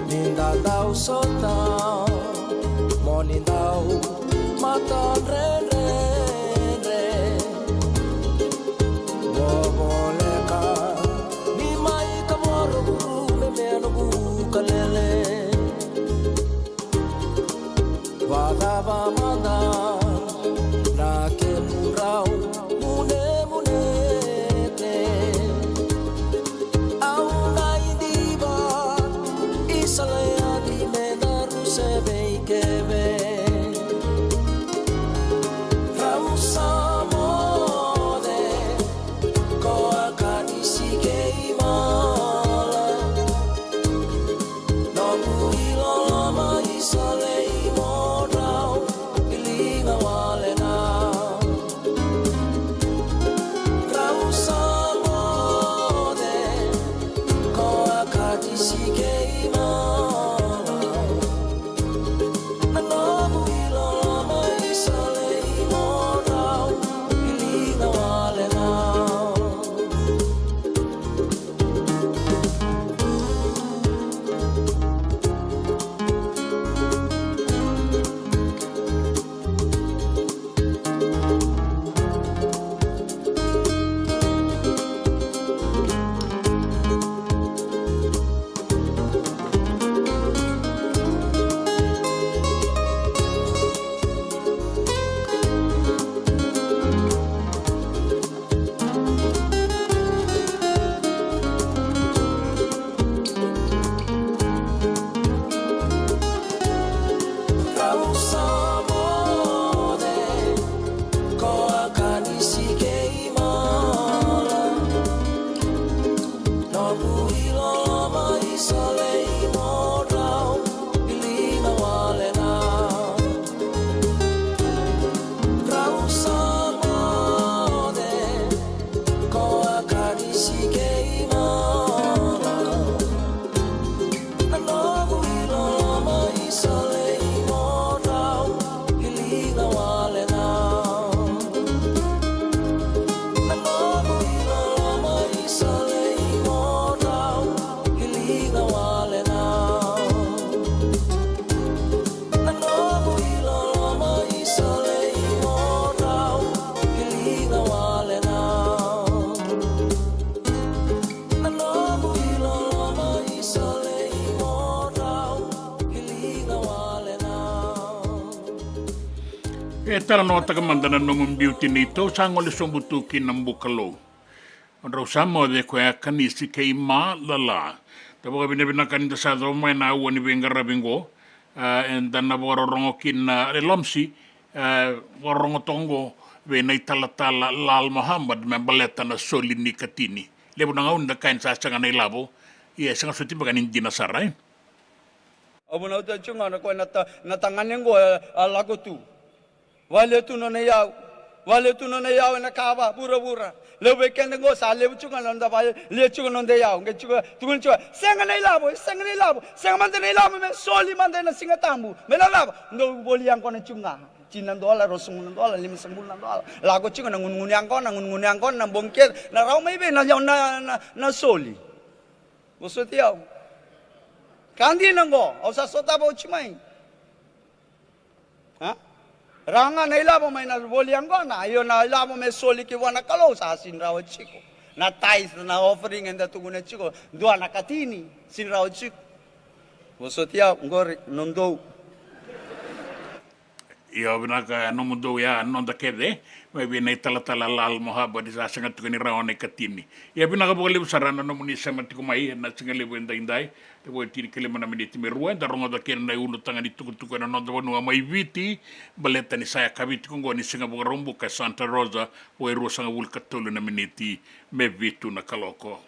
Ni da dau sota mo ni dau matadredredre. Vovoleka ni mai ka voro vurume me noqu kalele. Vakacava mada na kemudrau munemunete. Au na idiva isa lei adi me daru se veikeve. Rau sa moce ko a kanisi kei mala. E talanoataka mada na nomu biuti ni tou sa gole sobu tu ki na Bukalou. O drau sa moce koya Kanisi kei Ma Lala. Da vakavinavinaka ni da sa cova mai na aua ni veiqaravi qo. A, eda na vakarorogo kina, e, Lomsi, e, vakarorogo toka qo vei na italatala Lal Mohammed me baleta na soli ni katini. Levu na gauna da kaya ni sa sega na ilavo, ia e sega soti beka ni dina sara, e? Au vunauta tiko ga na koya na ta-, na tagane qo, e, a lako tu. Vale tu nona iyau. Vale tu nona iyau ena kava vuravura. Levu vei keda qo sa levu tiko ga na noda vale, lia tiko na noda iyau. Qai tiko, tukuna tiko, sega na ilavo, sega na ilavo, sega mada na ilavo me soli mada ena Siga Tabu. Me na cava? Dou voli yaqona tiko ga. Tini na dola, ruasagavulu na dola, limasagavulu na dola. Lako tiko na gunugunu yaqona, gunugunu yaqona, na bogi kece, na rawa mai vei na, na, na, na soli. Vosoti au. Ka dina qo, au sa sotava oti mai. A? Rawa ga na ilavo mai na voli yaqona, io na ilavo me soli ki vua na Kalou sa sini rawa tiko. Na tithe, na offering eda tukuna tiko, dua na katini, sini rawa tiko. Vosoti au, qori, nomudou. Io, vinaka nomudou ya, noda kece, mai vei na italatala Lal Mohammed ni sa sega tiko ni rawa na ikatini. Ia vinaka vakalevu sara na nomuni sema tiko mai ena siga levu edaidai. Levu e tinikalima na miniti me rua, eda rogoca kina na iulutaga ni tukutuku ena noda vanua mai Viti, baleta ni sa yakavi tiko qo ni Siga Vakaraubuka e Santa Rosa, vo e ruasagavulu ka tolu na miniti me vitu na kaloko.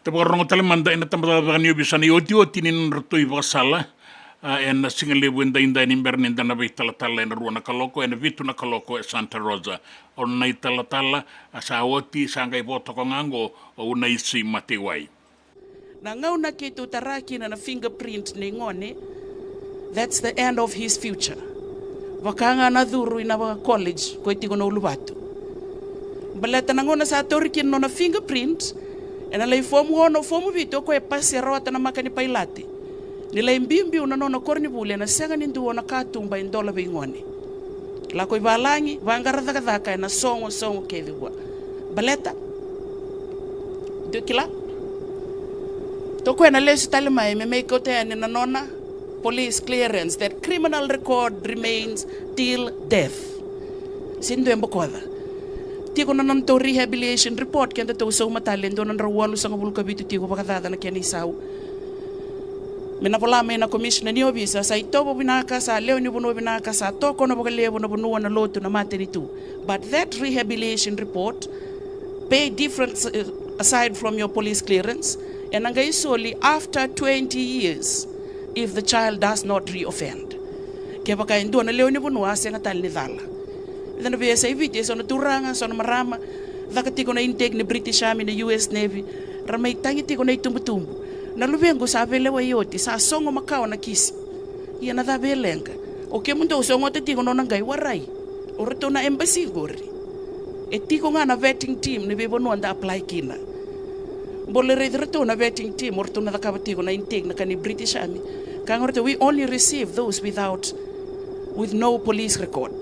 Da vakarorogo tale mada ena tabacakacaka ni ovisa na iotioti ni nodratou ivakasala, a, ena sigalevu edaidai ni bera ni da na veitalatala ena rua na kaloko, ena vitu na kaloko e Santa Rosa. O na italatala, a, sa oti, sa qai vo toka ga oqo o Unaisi Mateiwai. Na gauna keitou tara kina na fingerprint nei gone, that's the end of his future. Vaka ga na curu ina vaka college ko e tiko na uluvatu. Baleta na gauna sa tauri kina nona fingerprint, ena lai fomu ono, fomu vitu, o koya e pasi, e rawata na maka ni pailate. Ni lai biubiu na nona koronivuli, ena sega ni dua na katuba e dola vei gone. Lako i valagi, vaqara cakacaka ena sogo, sogo kece vua. Baleta? Dou kila? Toku ena lesu tale mai me mai kauta yani na nona police clearance, that criminal record remains till death. Sega ni dua e bokoca. Tiko na nodatou rehabilitation report, kedatou sauma tale e dua na drau walusagavulu ka vitu tiko vakacaca na kena isau. Me na vola mai na commissioner ni ovisa, sa itovo vinaka, sa lewe ni vanua vinaka, sa tokona vakalevu na vanua, na lotu, na matanitu. But that rehabilitation report pay difference, uh, aside from your police clearance, ena qai soli after twenty years if the child does not reoffend. Kevaka e dua na lewe ni vanua a sega tale ni cala. Eda na via sa i Viti, e so na turaga, so na marama, caka tiko na intake ni British Army, na U S Navy, ra mai tagi tiko na itubutubu. Na luvequ sa veilewai oti, sa sogo makawa na kisi. Ia na cava e leqa? O kemudou sogota tiko nona qai warai. O ratou na embassy qori. E tiko ga na vetting team ni veivanua da apply kina. Bole raici ratou na vetting team, o ratou na cakava tiko na intake na ka ni British Army. Ka ga ratou, we only receive those without, with no police record.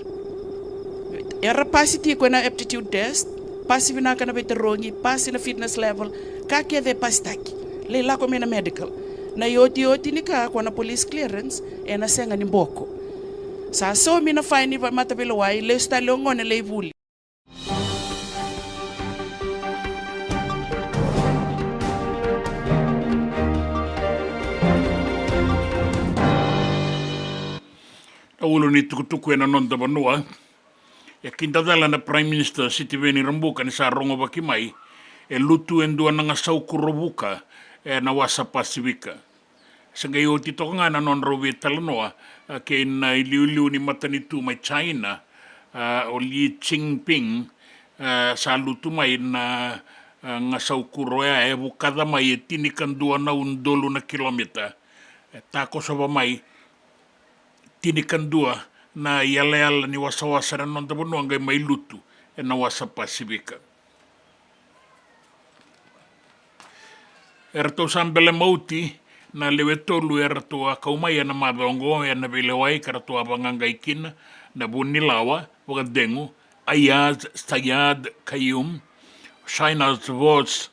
Era pasi tiko ena aptitude test, pasi vinaka na veitarogi, pasi na fitness level, ka kece e pasitaki. Lai lako mai na medical. Na iotioti ni ka ko na police clearance, ena sega ni boko. Sa saumi na fine ni mataveilewai, lesu tale o gone lai vuli. Na ulu ni tukutuku ena noda vanua. E kidacala na Prime Minister Sitiveni Rabuka ni sa rogovaki mai e lutu e dua na gasau kuro vuka ena wasa Pasifika. Se qai oti toka ga na nodrau veitalanoa, a, kei na iliuliu ni matanitu mai China, a, o Xi Jinping, a, sa lutu mai na, a, gasau kuro oya e vukaca mai e tinikadua na udolu na kilomita. E takosova mai tinikadua na iyalayala ni wasawasa na noda vanua qai mai lutu ena wasa Pasifika. Eratou sa bele mauti na lewe tolu eratou a kau mai ena macawa oqo ena veilewai ka ratou a vaqaqai kina, na vunilawa vakacegu Aiyaz Sayed Khaiyum, Shahnaz Bose,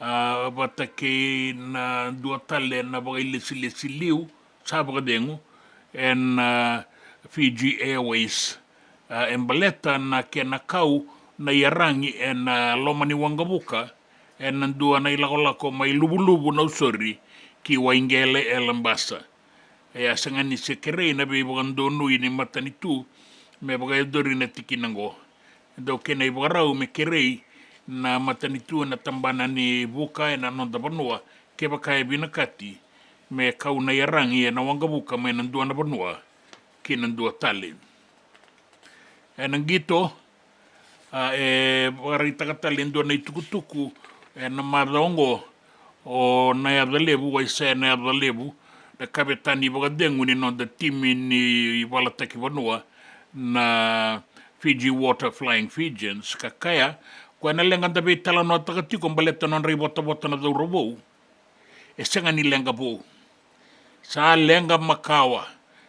a, vata kei na dua tale na vakailesilesi liu sa vakacegu ena, a, Fiji Airways. A, e baleta na kena kau na iyaragi ena, a, loma ni waqavuka ena dua na ilakolako mai Luvuluvu, Nausori, ki Waiqele e Labasa. E a sega ni se kerei na veivakadonui ni matanitu me vakayacori na tikina oqo. E dau kena ivakarau me kerei na matanitu ena tabana ni vuka ena noda vanua kevaka e vinakati me kau na iyaragi ena waqavuka mai na dua na vanua ki na dua tale. Ena qito, a, e vakaraitaka tale e dua na itukutuku ena macawa oqo o Nayacalevu, Waisea Nayacalevu, na kavetani vakacegu ni noda timi ni valataki vanua na Fiji Water Flying Fijians, ka kaya o koya na leqa da veitalanoataka tiko baleta nodra ivotavota na cauravou e sega ni leqa vou. Sa leqa makawa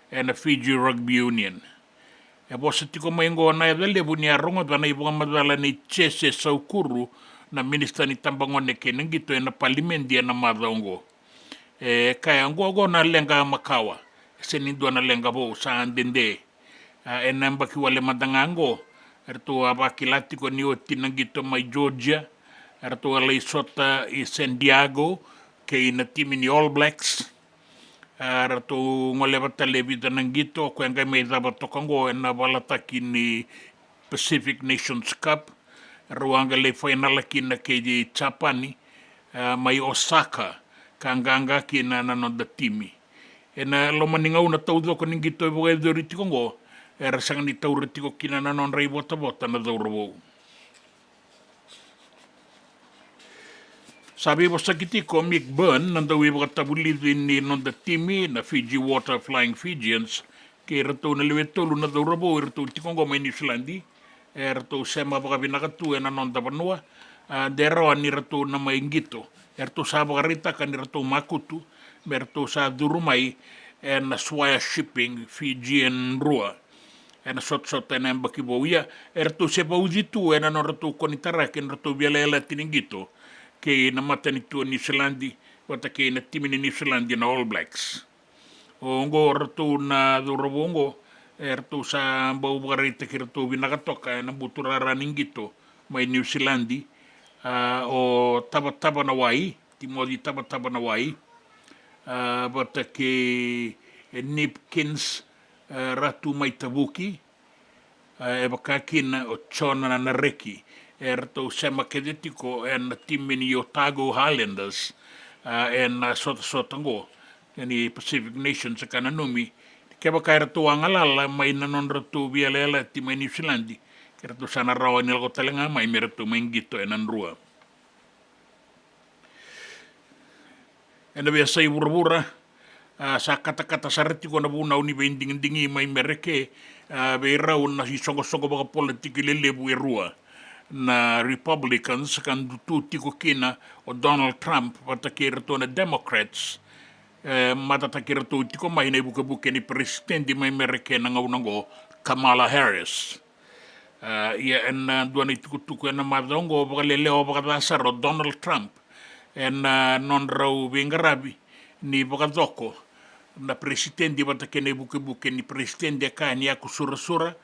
ena Fiji Rugby Union. E vosa tiko mai oqo o Nayacalevu ni a rogoca na ivakamacala nei Jese Saukuru, na minisita ni tabagone kei na qito ena palimedi ena macawa oqo. E kaya oqo, oqo na leqa makawa, e sega ni dua na leqa vou, sa dede. A, ena yabaki wale mada ga oqo eratou a vakila tiko ni oti na qito mai Georgia, eratou a lai sota i San Diego kei na timi ni All Blacks. A, ratou goleva tale e vica na qito, o koya qai mai cava toka oqo ena valataki ni Pacific Nations Cup. Rau a qai lai fainala kina kei Japani. a, mai Osaka, ka qaqa kina na noda timi. Ena loma ni gauna taucoko ni qito e vakayacori tiko oqo, era sega ni taura tiko kina na nodra ivotavota na cauravou. Sa veivosaki tiko o Mick Byrne, na dauveivakatavulici ni noda timi na Fiji Water Flying Fijians, kei ratou na lewe tolu na cauravou e ratou tiko oqo mai Niusiladi, e ratou sema vakavinaka tu ena noda vanua, a, de rawa ni ratou na mai qito. E ratou sa vakaraitaka ni ratou makutu me ratou sa curu mai ena Swire Shipping Fijian Drua ena sotasota ena yabaki vou. Ia, e ratou se vauci tu ena nodratou konitaraki na nodratou veiyalayalati ni qito kei na matanitu o Niusiladi vata kei na timi ni Niusiladi na All Blacks. Oqo ratou na cauravou oqo, e ratou sa bau vakaraitaki ratou vinaka toka ena buturara ni qito mai Niusiladi, a, o Tavatava na Wai, Timoci Tavatava na Wai, a, vata kei Nipkins, a, Ratu Mai Tavuki, a, e vaka kina o Jona Nareki. E ratou sema kece tiko ena timi ni Otago Highlanders, a, ena sotasota oqo ni Pacific Nations, ka nanumi kevaka e ratou a galala mai na nodratou veiyalayalati mai Niusiladi, ke ratou sa na rawa ni lako tale ga mai me ratou mai qito ena Drua. Ena veiyasai vuravura, a, sa katakata sara tiko na vunau ni veidigidigi mai Mereke, a, vei rau na isoqosoqo vakapolitiki lelevu e rua. Na Republicans ka tu tiko kina o Donald Trump vata kei ratou na Democrats, e matataki ratou tiko mai na ivukevuke ni peresitedi mai Mereke na gauna oqo, Kamala Harris. A, ia ena dua na itukutuku ena macawa oqo, vakalelewa vakaca sara o Donald Trump ena nodrau veiqaravi ni vakacoko na peresitedi vata kei na ivukevuke ni peresitedi, e kaya ni yaku surasura,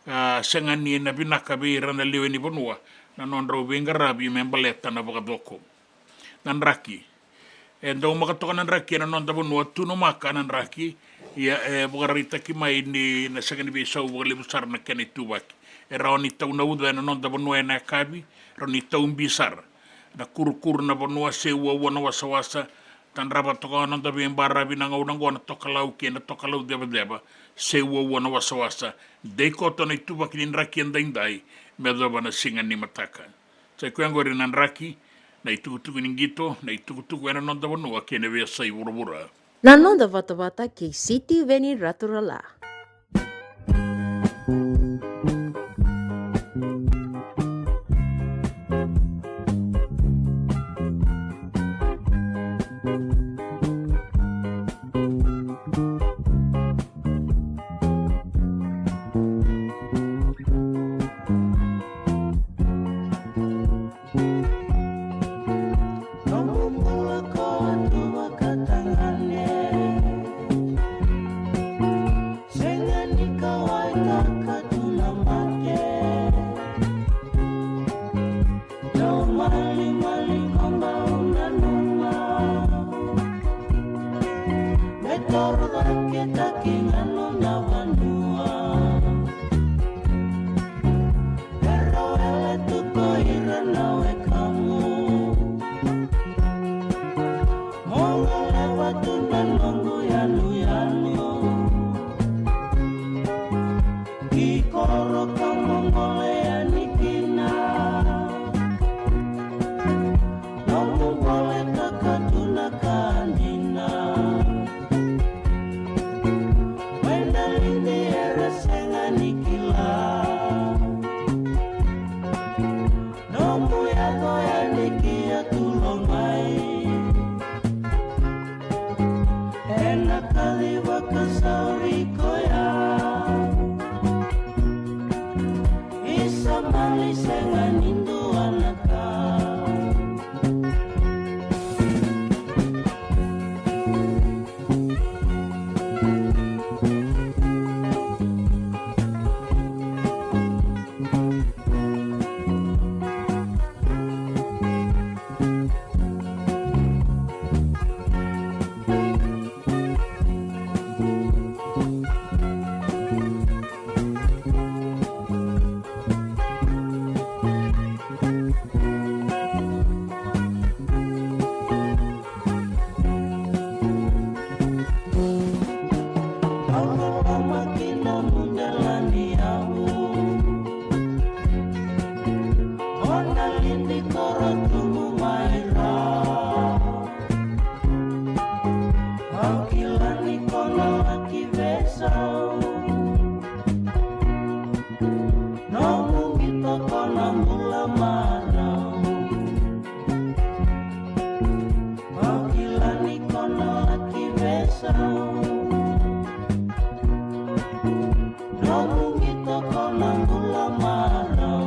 a, sega ni na vinaka vei ira na lewe ni vanua na nodrau veiqaravi me baleta na vakacoko. Na draki. E daumaka toka na draki ena noda vanua, tu na maka na draki. Ia, e vakaraitaki mai ni na sega ni veisau vakalevu sara na kena ituvaki. E rawa ni tau na uca ena noda vanua ena yakavi, rawa ni tau bi sara. Na kurukuru na vanua, se uaua na wasawasa, tadrava toka na noda veibaravi na gauna oqo na tokalau kei na tokalau cevaceva, se uaua na wasawasa. Dei koto na ituvaki ni draki edaidai me yacova na siga ni mataka. Sa i koya oqori na draki, na itukutuku ni qito, na itukutuku ena noda vanua kei na veiyasai vuravura. Na noda vatavata kei Sitiveni Raturala. Nomu bula ko a tu vakatagane. Sega ni kauwaitaka tu na mate. Dau malimali ko bau nanuma. Me toro cake taki ga nona vanua. Era wele tu ko ira na wekamu. Mo goleva tu na noqu yanuyanu. Ki koro ka mo gole yani kina. Noqu gole ka ka tu na ka dina. Mai na lidi era sega ni kila. Nomu yaco yani ki a tulo mai. Ena kaci vakasauri koya. Loma ki na mudelani au. O na lidi koro tubu mai ra. Au kila ni ko na laki veisau. Nomu qito ko na bula marau. Au kila ni ko na laki veisau. Nomu qito ko na bula marau.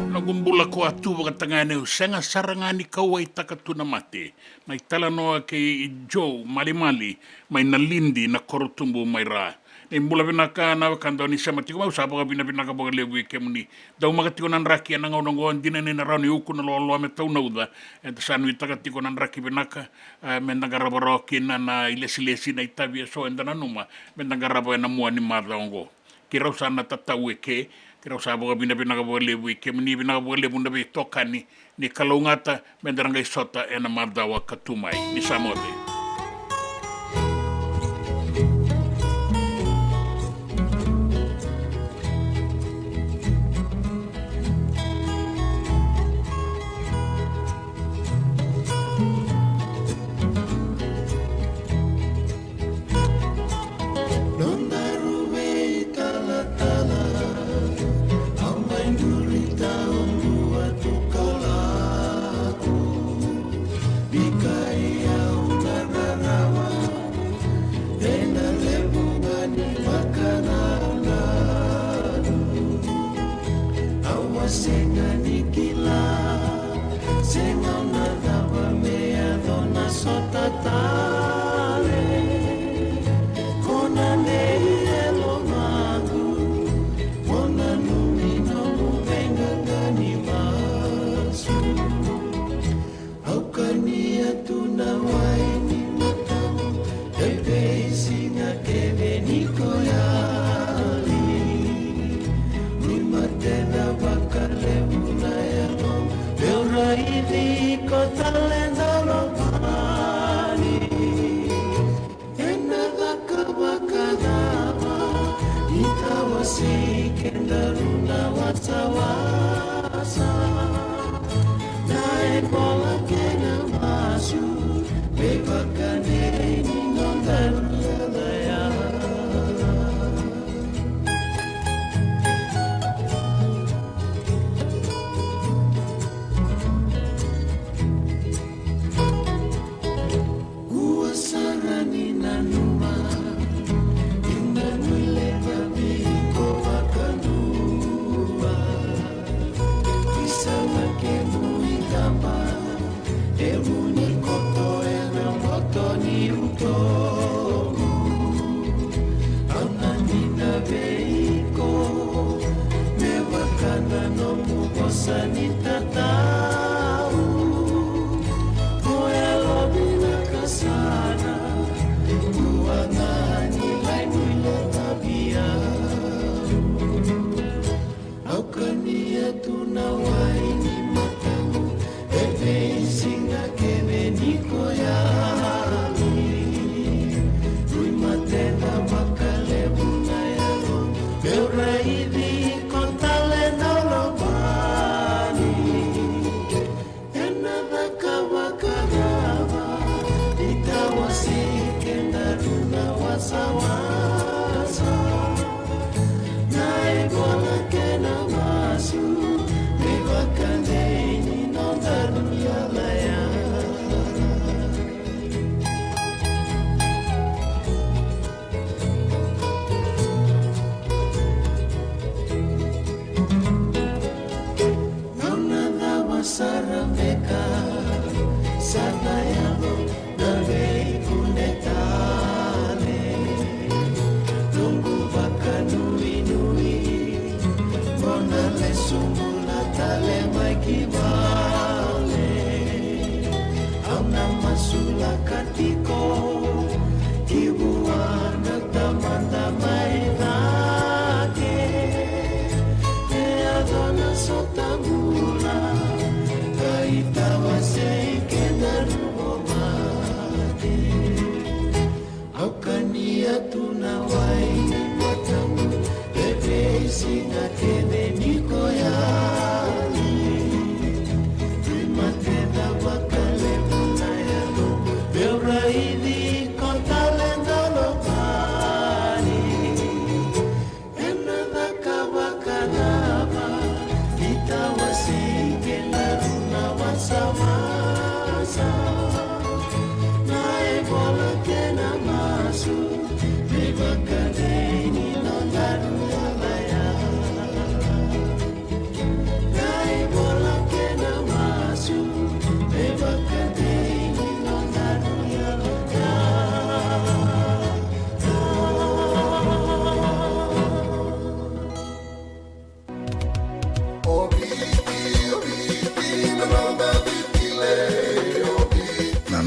Noqu bula ko a tu vakatagane, au sega sara ga ni kauwaitaka tu na mate. Na italanoa kei Joe Malimali mai na lidi na koro tubu mai ra. Ni bula vinaka na wekada, ni sema tiko mai, au sa vakavinavinaka vakalevu vei kemuni. Daumaka tiko na draki ena gauna oqo, dina ni na rawa ni uku na loaloa me taunauca. Eda sa nuitaka tiko na draki vinaka, e, meda qarava rawa kina na ilesilesi, na itavi eso eda nanuma meda qarava ena mua ni macawa oqo. Keirau sa na tatau eke. Keirau sa vakavinavinaka vakalevu vei kemuni, vinaka vakalevu na veitokani. Ni kalougata, meda na qai sota ena macawa ka tu mai. Ni sa moce. Nodaru veitalatala, au mai duri taudua tu ka lako. Bikai au na rarawa, ena levu ga ni vakanananu. Au a sega ni kila, sega na cava me yaco na sota tale. Ko na dei e lomaqu, ko na nanumi nomu veiqaqa ni masu. Au kania tu na wai ni mataqu, e veisiga kece ni ko yali. Ni matena vakalevu na yalo, meu raici iko tale na lomani. Ena caka vakacava, ni tawasi kedaru na wasawasa. Na ibola kei na masu, me vakadei ni nodaru yalayala. Kua sara ni nanuma, ni na nuileva vei iko vakadua. Isa na kemu itaba, e vu ni koto ena boto ni utoqu. Au na dina vei iko, me vaka na nomu vosa ni tatau. Ko yalovinaka sara, kua ga ni lai nuileva vei au. Au kania tu na wai ni mataqu, e veisiga kece ni ko yali. Rui matena vakalevu na yalo, meu raici iko tale na lomani. Ena caka vakacava, ni tawasi kedaru na wasawasa. Na ibola kei na masu, me vakadei ni nodaru yalayala. Gauna cava sara beka sa na yaco na veikune tale?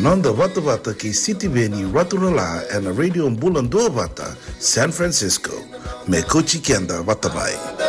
Noda vatavata kei Sitiveni Raturala ena Radio Bula Duavata, San Francisco. Me kauti keda vata mai.